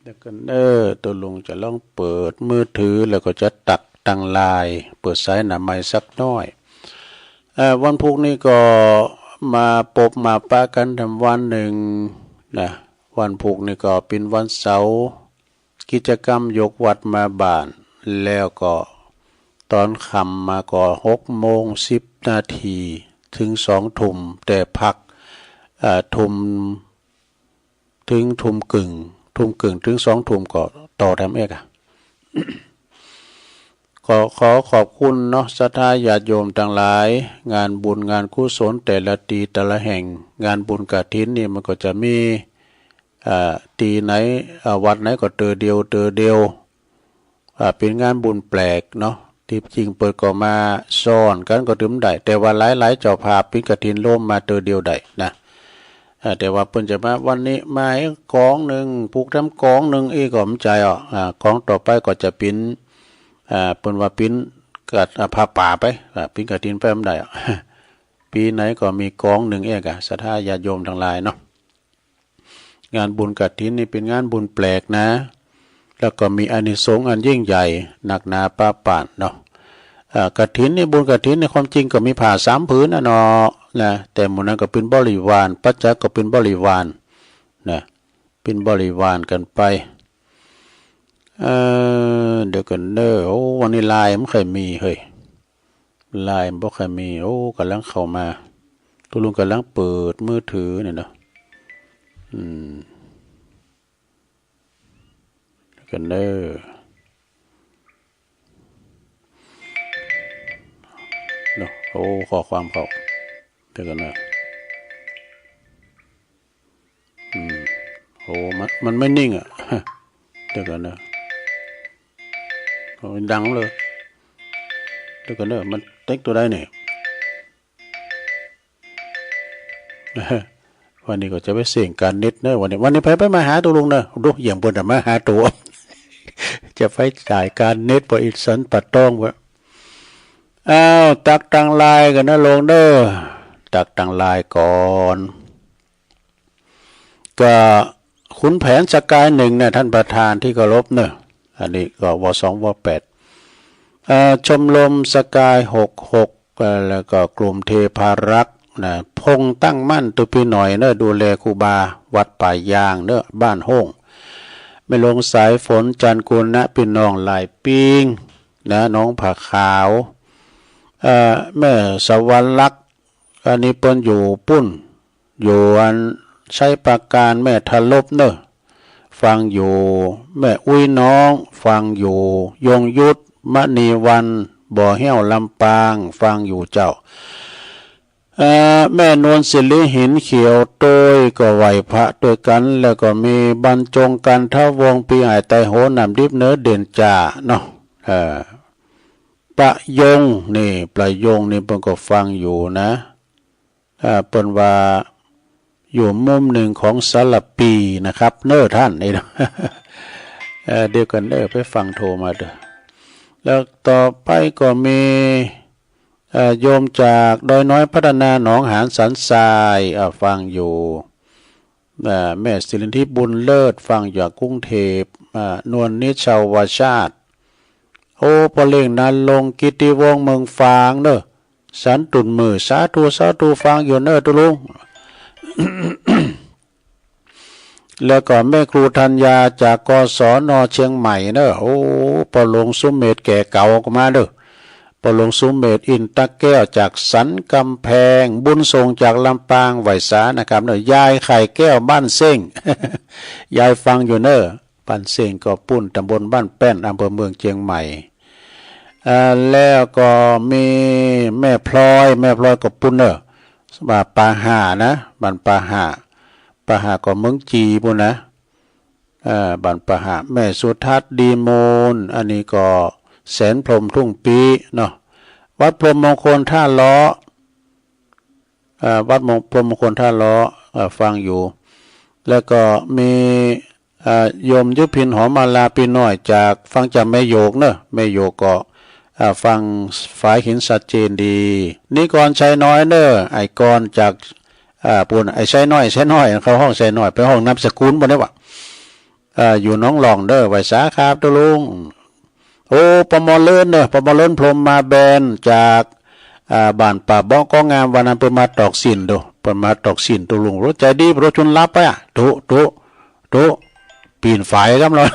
เดี๋ยวกันเด้อ ตัวลุงจะลองเปิดมือถือ แล้วก็จะตักตังไลน์ เปิดสายหน้าไมค์สักหน่อย เอ่อ วันพุธนี่ก็มาปบมาปะกันทำวันหนึ่งนะ วันพุธนี่ก็เป็นวันเสาร์ กิจกรรมยกวัดมาบ้าน แล้วก็ตอนค่ำมาก็หกโมงสิบนาที ถึงสองทุ่ม แต่พัก เอ่อ ทุ่ม ถึงทุ่มครึ่ง ทุ่มครึ่งถึงสองทุ่มก็ต่อแถมเอกอะ ก็ขอขอบคุณเนาะ ศรัทธาญาติโยมทั้งหลาย งานบุญงานกุศลแต่ละตี้แต่ละแห่ง งานบุญกฐินนี่มันก็จะมี เอ่อ ตี้ไหน เอ่อ วัดไหนก็เตื้อเดียว เตื้อเดียว อ่า เป็นงานบุญแปลกเนาะ ตี้จริงเปิ้นก็มาซ้อนกันก็เถิงได้ แต่ว่าหลายๆ เจ้าภาพปิ้นกฐินรวมมาเตื้อเดียวได้นะ อ่า แต่ว่าเปิ้นจะมาวันนี้มาให้กองหนึ่ง ปลูกแถมกองหนึ่งอีกก็บ่ใจ้อ่ะ อ่า กองต่อไปก็จะปิ้น อ่า เปิ้นว่าปิ้นกะ อ่า ผ้าป่าไป อ่า ปิ้นกฐินไปบ่ได้อ่ะ ปี๋ไหนก็มีกองหนึ่งเอกอะ ศรัทธาญาติโยมทั้งหลายเนาะ งานบุญกฐินนี่เป็นงานบุญแปลกนะ แล้วก็มีอานิสงส์อันยิ่งใหญ่นักหนาปาปานเนาะ เอ่อ กฐินนี่ บุญกฐินนี่ความจริงก็มีผ้าสามผืนน่ะเนาะ นะ แต่หมู่นั้นก็เป็นบริวาร ปัจจัยก็เป็นบริวารนะ เป็นบริวารกันไป เอ่อ เดี๋ยวกันเด้อ โอ้ วันนี้ไลน์มันบ่ค่อยมีเฮ้ย ไลน์บ่ค่อยมี โอ้ กำลังเข้ามา ตุ๊ลุงกำลังเปิดมือถือนี่เนาะ อืม เดี๋ยวกันเด้อ เนาะ โอ้ ข้อความเข้า เดี๋ยวกันนะ อืม โอ้ มัน มันไม่นิ่งอะ เดี๋ยวกันนะ โอ้ ดังเลย เดี๋ยวกันเด้อ มันเต็กตัวใดนี่ วันนี้ก็จะไปเสี่ยงการเน็ตเนอะ วันนี้ วันนี้ไปไปมาหาตัวลุงเนอะ ดูอย่างบนแต่มาหาตัว จะไปจ่ายการเน็ต พออีสันปะต้องเว้ย อ้าว ตักตังลายกันนะลงเด้อ ตักตังลายก่อน ก็ขุนแผนสกายหนึ่งเนี่ยท่านประธานที่เคารพเนอะ อันนี้ก็วสองวแปด เอ่อ ชมรมสกายหกหก เอ่อ แล้วก็กลุ่มเทพารักษ์นะ พงษ์ตั้งมั่น ตุ๊พี่หน่อยเนอะ ดูแลครูบาวัดป่ายางเนอะ บ้านโฮ่ง แม่หลวงสายฝน จันทร์กุณะ พี่น้องหลายปิงนะ น้องผาขาว เอ่อ แม่สวรรค์ลักษณ์ อันนี้เปิ้นอยู่ปุ้น อยู่อันชัยปราการ แม่ทะลบเนอะ ฟังอยู่ แม่อุ้ยน้อง ฟังอยู่ ยงยุทธ มณีวัน บ่อแห้ว ลำปาง ฟังอยู่เจ้า เอ่อ แม่นวลศิริ หินเขียว โต้ยก็ไหว้พระด้วยกัน แล้วก็มีบรรจง กันทวงศ์ ปีใหม่ ไตรโห น้ำดิบ เนอะ เด่นจ่าเนาะ เอ่อ ประยงนี่ ประยงนี่เปิ้นก็ฟังอยู่นะ อ่า เปิ้นว่าอยู่มุมหนึ่งของสารพีนะครับ เนอะท่านนี่ เอ่อ เดี๋ยวกันเด้อ ไปฟังโทรมาเด้อ แล้วต่อไปก็มี เอ่อ โยมจากดอยน้อยพัฒนา หนองหานสันทราย อ่า ฟังอยู่ อ่า แม่สิรินทิพย์ บุญเลิศ ฟังอยู่กรุงเทพฯ อ่า นวลนิชาวชาติ โอ้ พ่อเลี้ยงนรงค์ กิตติวงศ์ เมืองฝางเนอะ สันตุ่นมือ สาธุ สาธุ ฟังอยู่เนอะตุ๊ลุง แล้วก็แม่ครูธัญญาจาก กศน เชียงใหม่เนอะ โอ้ พ่อหลวงสุเมธ แก่เก่าก็มาเนอะ พ่อหลวงสุเมธ อินตะแก้ว จากสันกำแพง บุญส่งจากลำปาง ไหว้สานะครับเนอะ ยายไข่แก้ว บ้านเซ้ง ยายฟังอยู่เนอะ บ้านเซ้งก็ปุ้น ตำบลบ้านแป้น อำเภอเมืองเชียงใหม่ เอ่อ แล้วก็มีแม่พลอย แม่พลอยก็ปุ้นเนอะ บ้านป่าห่านะ บ้านป่าห่า ป่าห่าก็เมืองจีนปุ้นนะ เอ่อ บ้านป่าห่า แม่สุทัศน์ ดีมูล อันนี้ก็แสนพรหม ทุ่งปีเนาะ วัดพรหมมงคลท่าล้อ เอ่อ วัดมง- พรหมมงคลท่าล้อ เอ่อ ฟังอยู่ แล้วก็มี เอ่อ โยมยุพิน หอมมาลา ปีน้อย จาก ฟังจากแม่โยกเนอะ แม่โยกก็ เอ่อ ฟังฝายหินชัดเจนดี นิกร ชัยน้อยเนอะ ไอ้กรจาก เอ่อ ปูน ไอ้ชัยน้อย ชัยน้อย เขาฮ้องชัยน้อย ไปฮ้องนามสกุลบ่ได้วะ เอ่อ อยู่หนองหล่องเด้อ ไหว้สาครับตุ๊ลุง โอ้ ปม.เลิศเนอะ ปม.เลิศ พรหมมาแบน จาก อ่า บ้านป่าเบาะ ก็งาม วันนั้นเปิ้นมาตอกสินโด เปิ้นมาตอกสินตุ๊ลุง โอ้ ใจดี โปรชุนรับไปอะ ตุ๊ ตุ๊ ตุ๊ ปีนฝายครับเนาะ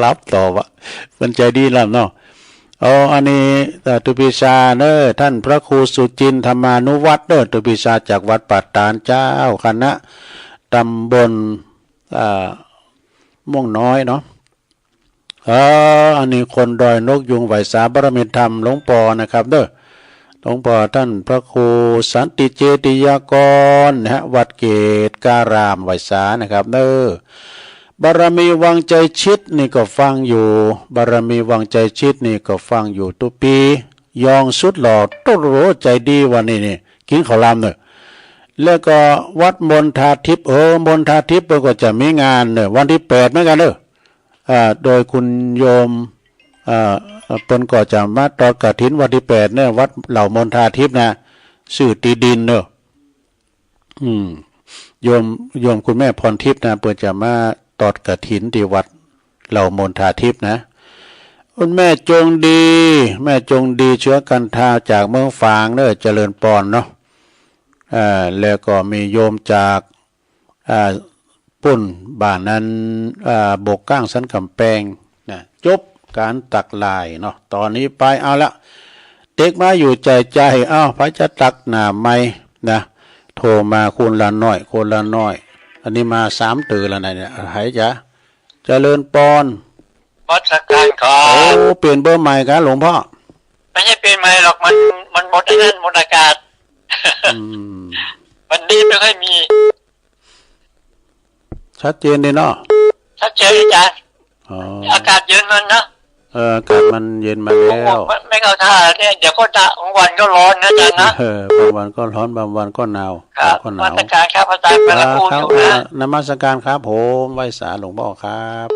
รับต่อวะ เปิ้นใจดีรับเนาะ เอา อันนี้ เอ่อ ตุ๊ปีชาเนอะ ท่านพระครูสุจินทร์ ธรรมานุวัฒน์เนอะ ตุ๊ปีชาจากวัดป่าตาด เจ้าคณะตำบล อ่า ม่วงน้อยเนาะ เออ อันนี้คนดอยนกยูง ไหว้สาบารมีธรรมหลวงปอนะครับเด้อ หลวงปอท่านพระครูสันติเจติยากรนะฮะ วัดเกตการาม ไหว้สานะครับเด้อ บารมีวังใจชิดนี่ก็ฟังอยู่ บารมีวังใจชิดนี่ก็ฟังอยู่ตุ๊ปียองสุดหล่อ ตุ๊ลุ ใจดีวันนี้นี่ กินข้าวหลามเนอะ แล้วก็วัดมณฑาทิพย์ เออ มณฑาทิพย์เปิ้นก็จะมีงานเนอะ วันที่แปดเหมือนกันเนอะ อ่า โดยคุณโยม อ่า เปิ้นก็จะมาตอดกฐินวันที่แปดเนี่ย วัดเหล่ามณฑาทิพย์นะ ซื้อตี้ดินเนอะ อืม โยม โยมคุณแม่พรทิพย์นะ เปิ้นจะมาตอดกฐินที่วัดเหล่ามณฑาทิพย์นะ คุณแม่จงดี แม่จงดี เชื้อกันทา จากเมืองฝางเนอะ เจริญปอนเนาะ อ่า แล้วก็มีโยมจาก อ่า ปุ้นบ้านนั้น อ่า บกก้างสันกำแปงนะ จบการตักลายเนาะ ตอนนี้ไปเอาละ เต็กมาอยู่ใจใจ เอ้า ไผจะตักหน้าใหม่นะ โทรมาคนละหน่อย คนละหน่อย อันนี้มาสามเตือแล้วนะเนี่ย ไผจะ เจริญปอน นมัสการครับ โอ้ เปลี่ยนเบอร์ใหม่ครับหลวงพ่อ ไม่ใช่เปลี่ยนใหม่หรอก มัน มันหมดไอ้นั่น หมดอากาศ อืม วันนี้ไม่ค่อยมี ชัดเจนดีเนาะ ชัดเจนอาจารย์ อ๋อ อากาศเย็นมันเนาะ เออ อากาศมันเย็นมาแล้ว ไม่ ไม่เข้าท่าเนี่ย เดี๋ยวก็หนาว บางวันก็ร้อนนะอาจารย์นะ เออ บางวันก็ร้อน บางวันก็หนาว ครับ ก็หนาว นมัสการครับอาจารย์ ครับ ครับ นมัสการครับผม ไหว้สาหลวงพ่อครับ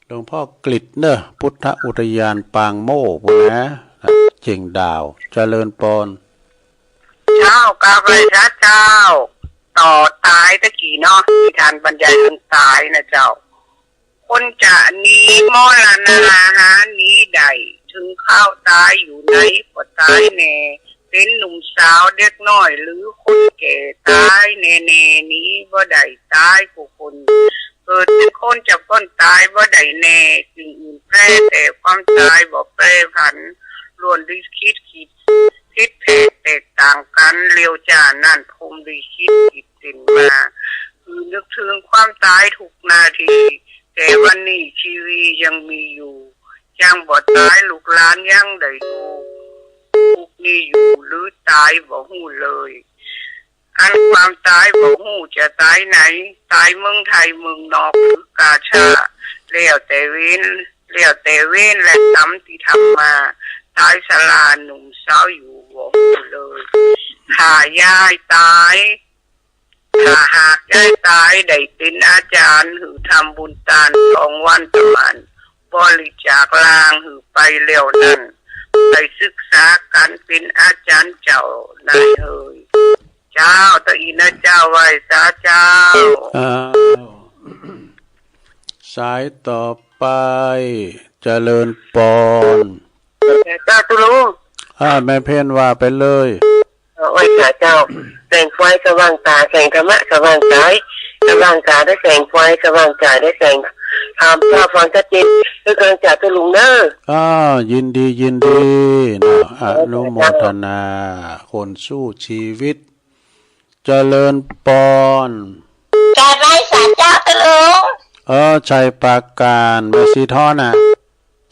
หลวงพ่อกฤษเนอะ พุทธอุทยานปางโม่พุ้นนะ เชียงดาว เจริญปอน เจ้า กราบไหว้พระเจ้า ต่อตายตะกี้เนาะ ที่ท่านบรรยายเรื่องตายนะเจ้า คนจะหนีมรณาหาหนีได้ ถึงคราวตายอยู่ไหนก็ตายแน่ เป็นหนุ่มสาวเด็กน้อยหรือคนแก่ตายแน่ๆ หนีบ่ได้ตายคู่คน เกิดเป็นคนจะพ้นตายบ่ได้แน่ สิ่งอื่นแปรแต่ความตายบ่แปรผัน ล้วนลิขิตผิด ผิดแผกแตกต่างกัน เลี้ยวจ้านั่นพรหมลิขิตผิดเส้นมา คือนึกถึงความตายทุกนาที แต่วันนี้ชีวิตยังมีอยู่ ยังบ่ตายลูกหลานยังได้อยู่ ทุกข์นี้อยู่หรือตายบ่ฮู้เลย อันความตายบ่ฮู้จะตายไหน ตายเมืองไทยเมืองนอกหรือกาชาด แล้วแต่เวร แล้วแต่เวรและกรรมที่ทำมา ตายชราหนุ่มสาวอยู่บ่ฮู้เลย ถ้ายายตาย ถ้าหากยายตายได้เป็นอาจารย์ หื้อทำบุญตานสองวันตะหมาน บริจาคล่างหื้อไปแล้วนั้น ไปศึกษาการเป็นอาจารย์เจ้านายเฮย เจ้า ตะอีนะเจ้า ไหว้สาเจ้า อ้าว สายต่อไป เจริญปอน เจ้าตุลุง อ่า แม่เพ็ญว่าไปเลย เอ่อ ไหว้สาเจ้า แสงไฟสว่างตา แสงธรรมะสว่างกาย สว่างกายได้แสงไฟ สว่างกายได้แสงธรรม เจ้าฟังชัดเจน คือกำลังใจตุลุงเนอะ อ่า ยินดี ยินดีเนาะ อนุโมทนา คนสู้ชีวิต เจริญปอน กราบไหว้สาเจ้าตุลุง เออ ชัยปราการ แม่สีทองน่ะ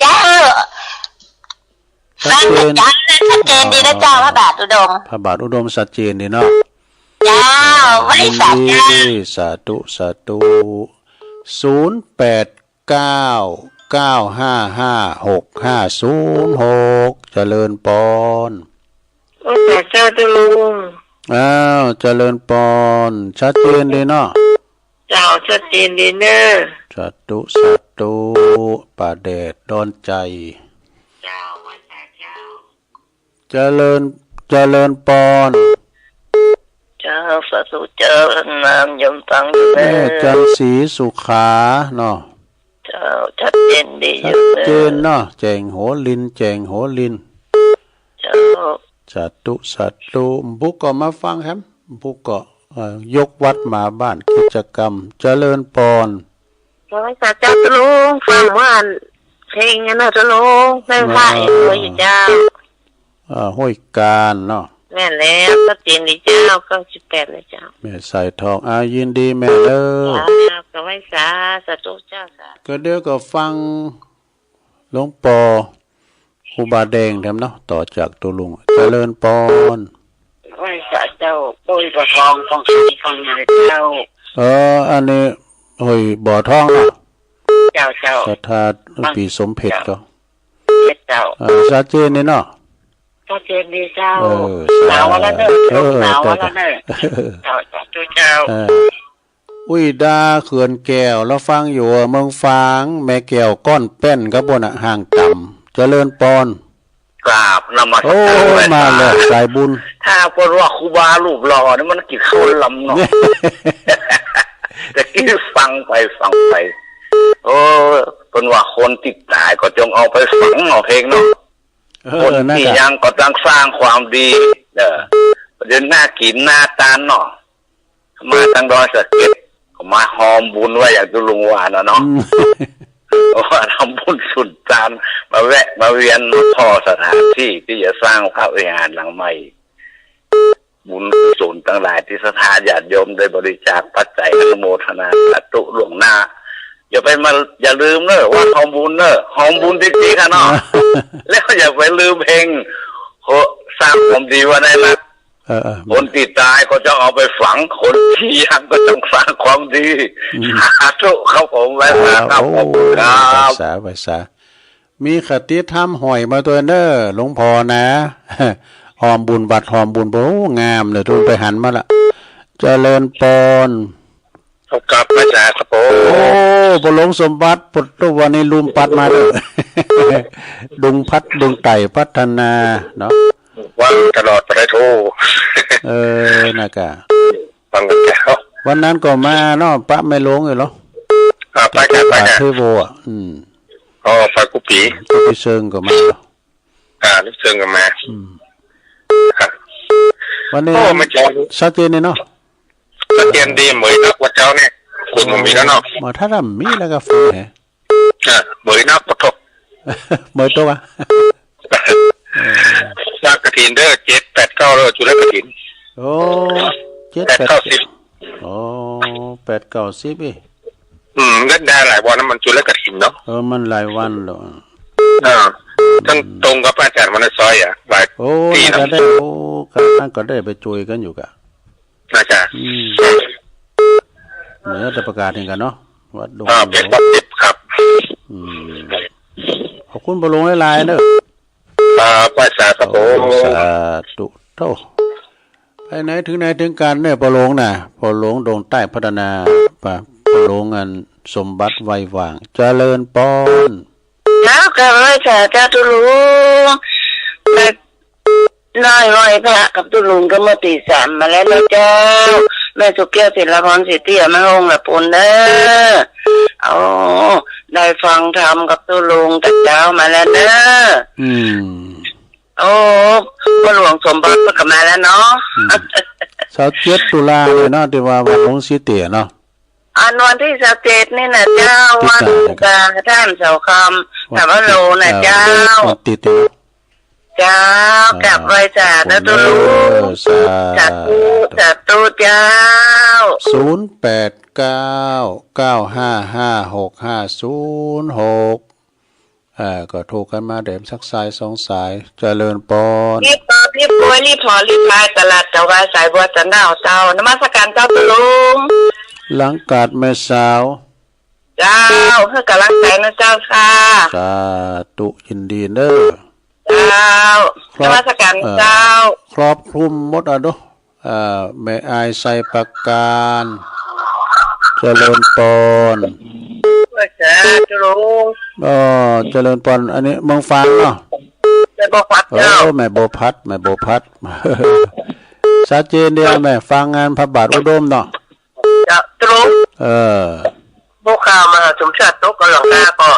เจ้า ชัดเจน ฟังอาจารย์นะ ชัดเจนดีนะเจ้า อ๋อ พระบาทอุดม พระบาทอุดมชัดเจนดีเนาะ เจ้า ไหว้สาเจ้า ยินดี สาธุ สาธุ ศูนย์แปดเก้า เก้าห้าห้า หกห้าศูนย์หก เจริญปอน โอ้ สาเจ้าตุลุง อ้าว เจริญปอน ชัดเจนดีเนาะ เจ้า ชัดเจนดีเนอะ สาธุ สาธุ ป่าแดดดอนใจ เจ้า ไหว้สาเจ้า เจริญ เจริญปอน เจ้า สาธุเจ้า นามโยมฟังอยู่เนอะ แม่จันทร์ศรีสุขาเนาะ เจ้า ชัดเจนดีอยู่ ชัดเจนเนาะ แจ่งโหริน แจ่งโหริน เจ้า สาธุ สาธุ บุกก็มาฟังแฮม บุกก็ เอ่อ ยกวัดมาบ้าน กิจกรรม เจริญปอน ขอไหว้สาเจ้าตุลุง ฟังเมื่ออันเพลงนั้นเนาะตุลุง แม่นพระเองเลยอยู่เจ้า เอ่อ ห้วยกาญเนาะ แม่นแล้ว ชัดเจนดีเจ้า เก้าสิบแปดเลยเจ้า แม่สายทอง อ่า ยินดีแม่เด้อ เจ้า ก็ไหว้สา สาธุเจ้า สาธุ ก็เดี๋ยวก็ฟังหลวงปอ ครูบาแดงแถมเนาะ ต่อจากตุลุง เจริญปอน ไหว้สาเจ้า โอ้ย บ่อทอง ของใครของใหญ่เจ้า เออ อันนี้ ห้วยบ่อทองเนาะ เจ้า เจ้า ศรัทธาหลวงพี่สมเพชรก็ เจ้า เจ้า เออ ชัดเจนนี่เนาะ ชัดเจนดีเจ้า เออ หนาวแล้วเนอะ เออ หนาวแล้วเนอะ เจ้า สาธุเจ้า เออ อุ้ยดาเขื่อนแก้ว ลาวฟังอยู่เมืองฝาง แม่แก้วก้อนแป้นครับพุ่นน่ะ ห่างต่ำ เจริญปอน กราบนมัสการ โอ้ มาแล้ว สายบุญ ถ้าเปิ้นว่าครูบารูปหล่อนี่มันกินข้าวลำเนาะ แต่กี้ฟังไปฟังไป โอ้ เปิ้นว่าคนติดตายก็จงเอาไปฝังเอาเองเนาะ เออ คน นั่น ที่ น่ะ ยังก็ต้องสร้างความดี เออ เดี๋ยวหน้ากินหน้าตานเนาะ มาทางดอยสะเก็ด ก็มาฮอมบุญไว้อย่างที่ลุงว่าน่ะเนาะ อืม ว่าทำบุญสุนทาน มาแวะมาเวียน มาผ่อสถานที่ที่จะสร้างพระวิหารหลังใหม่ บุญกุศลทั้งหลายที่ศรัทธาญาติโยมได้บริจาคปัจจัยอนุโมทนาสาธุล่วงหน้า อย่าไปมา อย่าลืมเนอะว่าฮอมบุญเนอะ ฮอมบุญจริงๆค่ะเนาะ แล้วอย่าไปลืมเฮง โห สร้างความดีไว้ในนั้น เออ เออ คนที่ตายก็จะเอาไปฝัง คนที่ยังก็ต้องสร้างความดี อืม สาธุครับผม ไหว้สาครับ อ่า ขอบคุณครับ โอ้ ไหว้สา ไหว้สา มีคติธรรมห้อยมาตัวยเน้อ หลวงพ่อนะ หอมบุญวัดหอมบุญ โอ้ งามเลย ทุกคนไปหันมาละ เจริญปอน เอากลับมาจากครับผม โอ้ พ่อหลวงสมบัติ ปุตตุวันนี้ลุมปัดมาเด้อ ดุงพัด ดุงไต่พัฒนาเนาะ ว่างตลอดไปได้โท เออ นะกะ ฟังกันแล้ว วันนั้นก็มาเนาะ ปะแม่หลวงอยู่เหรอ อ่า ไปกัน ไปกัน เทโวอ่ะ อืม อ๋อ ไปกุปี กุปีเซิงก็มาเนาะ อ่า ลูกเซิงก็มา อืม ครับ วันนี้ โอ้ ไม่เจอ ชัดเจนเลยเนาะ ชัดเจนดี เหมยนักกว่าเจ้าเนี่ย คุณมันมีแล้วเนาะ มาถ้าทำมีแล้วก็ฟังแฮะ อ่า เหมยนักปะทก เหมยตัววะ เออ นักกระถินเด้อ เจ็ดแปดเก้าเด้อ จุลกระถิน โอ้ เจ็ดแปดเก้าสิบ โอ้ แปดเก้าสิบ เอ้ย อืม ก็ได้หลายวันนะ มันจุลกระถินเนาะ เออ มันหลายวันแล้ว อ่า ทั้งตรงกับอาจารย์วรรณซอยอ่ะ หลาย โอ้ ปี น่าจะ เนาะ ได้ โอ้ ก็ นั่นก็ได้ไปช่วยกันอยู่กะ น่าจะ อืม เหมือนจะประกาศเห็นกันเนาะ วัดดง อ่า เป็นวัดสิบครับ อืม ขอบคุณพ่อหลวงหลายๆเด้อ ครับ ไหว้สาครับผม โอ้ สาธุโธ่ ไปไหนถึงไหนถึงกันเนี่ย พ่อหลวงน่ะ พ่อหลวงดงใต้พัฒนา ปะ พ่อหลวงอันสมบัติไวหว่าง เจริญปอน เจ้า กราบไหว้สาเจ้าตุ๊ลุง แม่น้อยไหว้พระกับตุ๊ลุงก็เมื่อตีสามมาแล้วนะเจ้า แม่สุแก้ว ศิลพร ศรีเตี้ย แม่ฮง ละปูนเด้อ โอ้ ได้ฟังธรรมกับตุ๊ลุงแต่เช้ามาแล้วเนอะ อืม โอ้ พ่อหลวงสมบัติก็มาแล้วเนาะ อืม ซาวเจ็ดตุลาเนี่ยเนาะ ที่ว่าวัดหลวงศรีเตี้ยเนาะ อันวันที่ซาวเจ็ดนี่นะเจ้า ติด วัน ตา จันทร์ ท่านเสาคำ วัน สามโลนะ ติด เจ้า วันติดเนี่ย เจ้า อ่า กราบไหว้สาธุ สาธุ สาธุ สาธุเจ้า ศูนย์แปดเก้า เก้าห้าห้า หกห้าศูนย์หก อ่า ก็โทรกันมาแดมสักสายสองสาย เจริญปอน รีบตอบ รีบโวย รีบถอน รีบขาย ตลาดเจ้าว่าสายบัวจันดาวเจ้า นมัสการเจ้าตุ๊ลุง หลังกาดแม่สาว เจ้า เพื่อกำลังใจนะเจ้าค่ะ สาธุ ยินดีเด้อ เจ้า ครับ นมัสการ เอ่อ เจ้า ครอบคลุมหมดอ่ะเนาะ เอ่อ แม่อายไซประการ เจริญปอน สาธุลุง เอ่อ เจริญปอน อันนี้เมืองฝางเนาะ แม่บัวพัด เออ เจ้า แม่บัวพัด แม่บัวพัด ชัดเจนเดียวแม่ ฟังงานพระบาทอุดมเนาะ เจ้าตุ๊ลุง เออ พวกข่าวมาสมชาติตกกำลังกาก็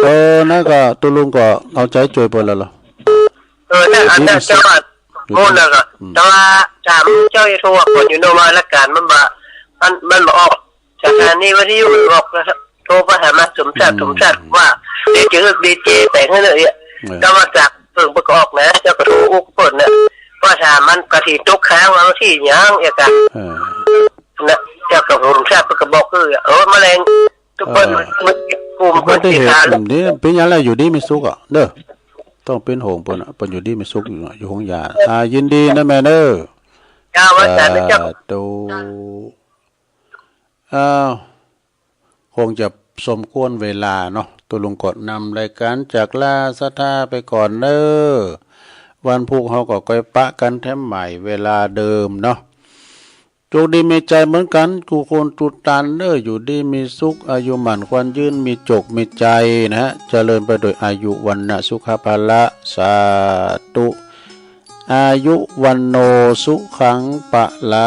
เออ นั่นก็ตุ๊ลุงก็เอาใจช่วยเปิ้นแล้วเหรอ เออ นั่น อันนั้นเจ้าว่า อยู่ที่ โน่นน่ะก็ อืม แต่ว่าถามเจ้าไอ้โทรว่าคนอยู่โน่นว่าละการมันบ่ มัน มันบ่ออก สถานีวิทยุมันออกนะครับ โทรไปหามาสมชาติ อืม สมชาติว่า เดี๋ยวจะเอิ้นดีเจไปให้เลยอะ เออ แต่ว่าจากเพิ่งประกอบนะ เจ้าก็โทรอุกเปิ้นน่ะ ว่าถามมันกะสิตกค้างว่ามันสิหยังเอียกะ เออ นะ เจ้าก็โทรสมชาติเพิ่นก็บอกคือ เออ แมลง ทุกคน เออ มัน มันกลุ่ม ทุกคนที่เห็น คนที่ อืม นี่เป็นหยังล่ะ อยู่ดีมีสุขอ่ะ เด้อ ต้องเป็นห่วงเปิ้นอ่ะ เปิ้นอยู่ดีมีสุขอยู่อ่ะ อยู่ห้องยา อ่า ยินดีนะแม่เด้อ เจ้า ว่าแต่เจ้า สาธุ อ้าว คงจะสมควรเวลาเนาะ ตุ๊ลุงก็นำรายการจากลาศรัทธาไปก่อนเน้อ วันพุธเฮาก็ค่อยปะกันแถมใหม่เวลาเดิมเนาะ โชคดีมีชัยเหมือนกัน กู้คนกู้ตานเน้อ อยู่ดีมีสุข อายุหมั้นขวัญยืน มีโชคมีชัยนะฮะ เจริญไปโดยอายุ วรรณะ สุขะ พละ สาธุ อายุ วัณโณ สุขัง พละ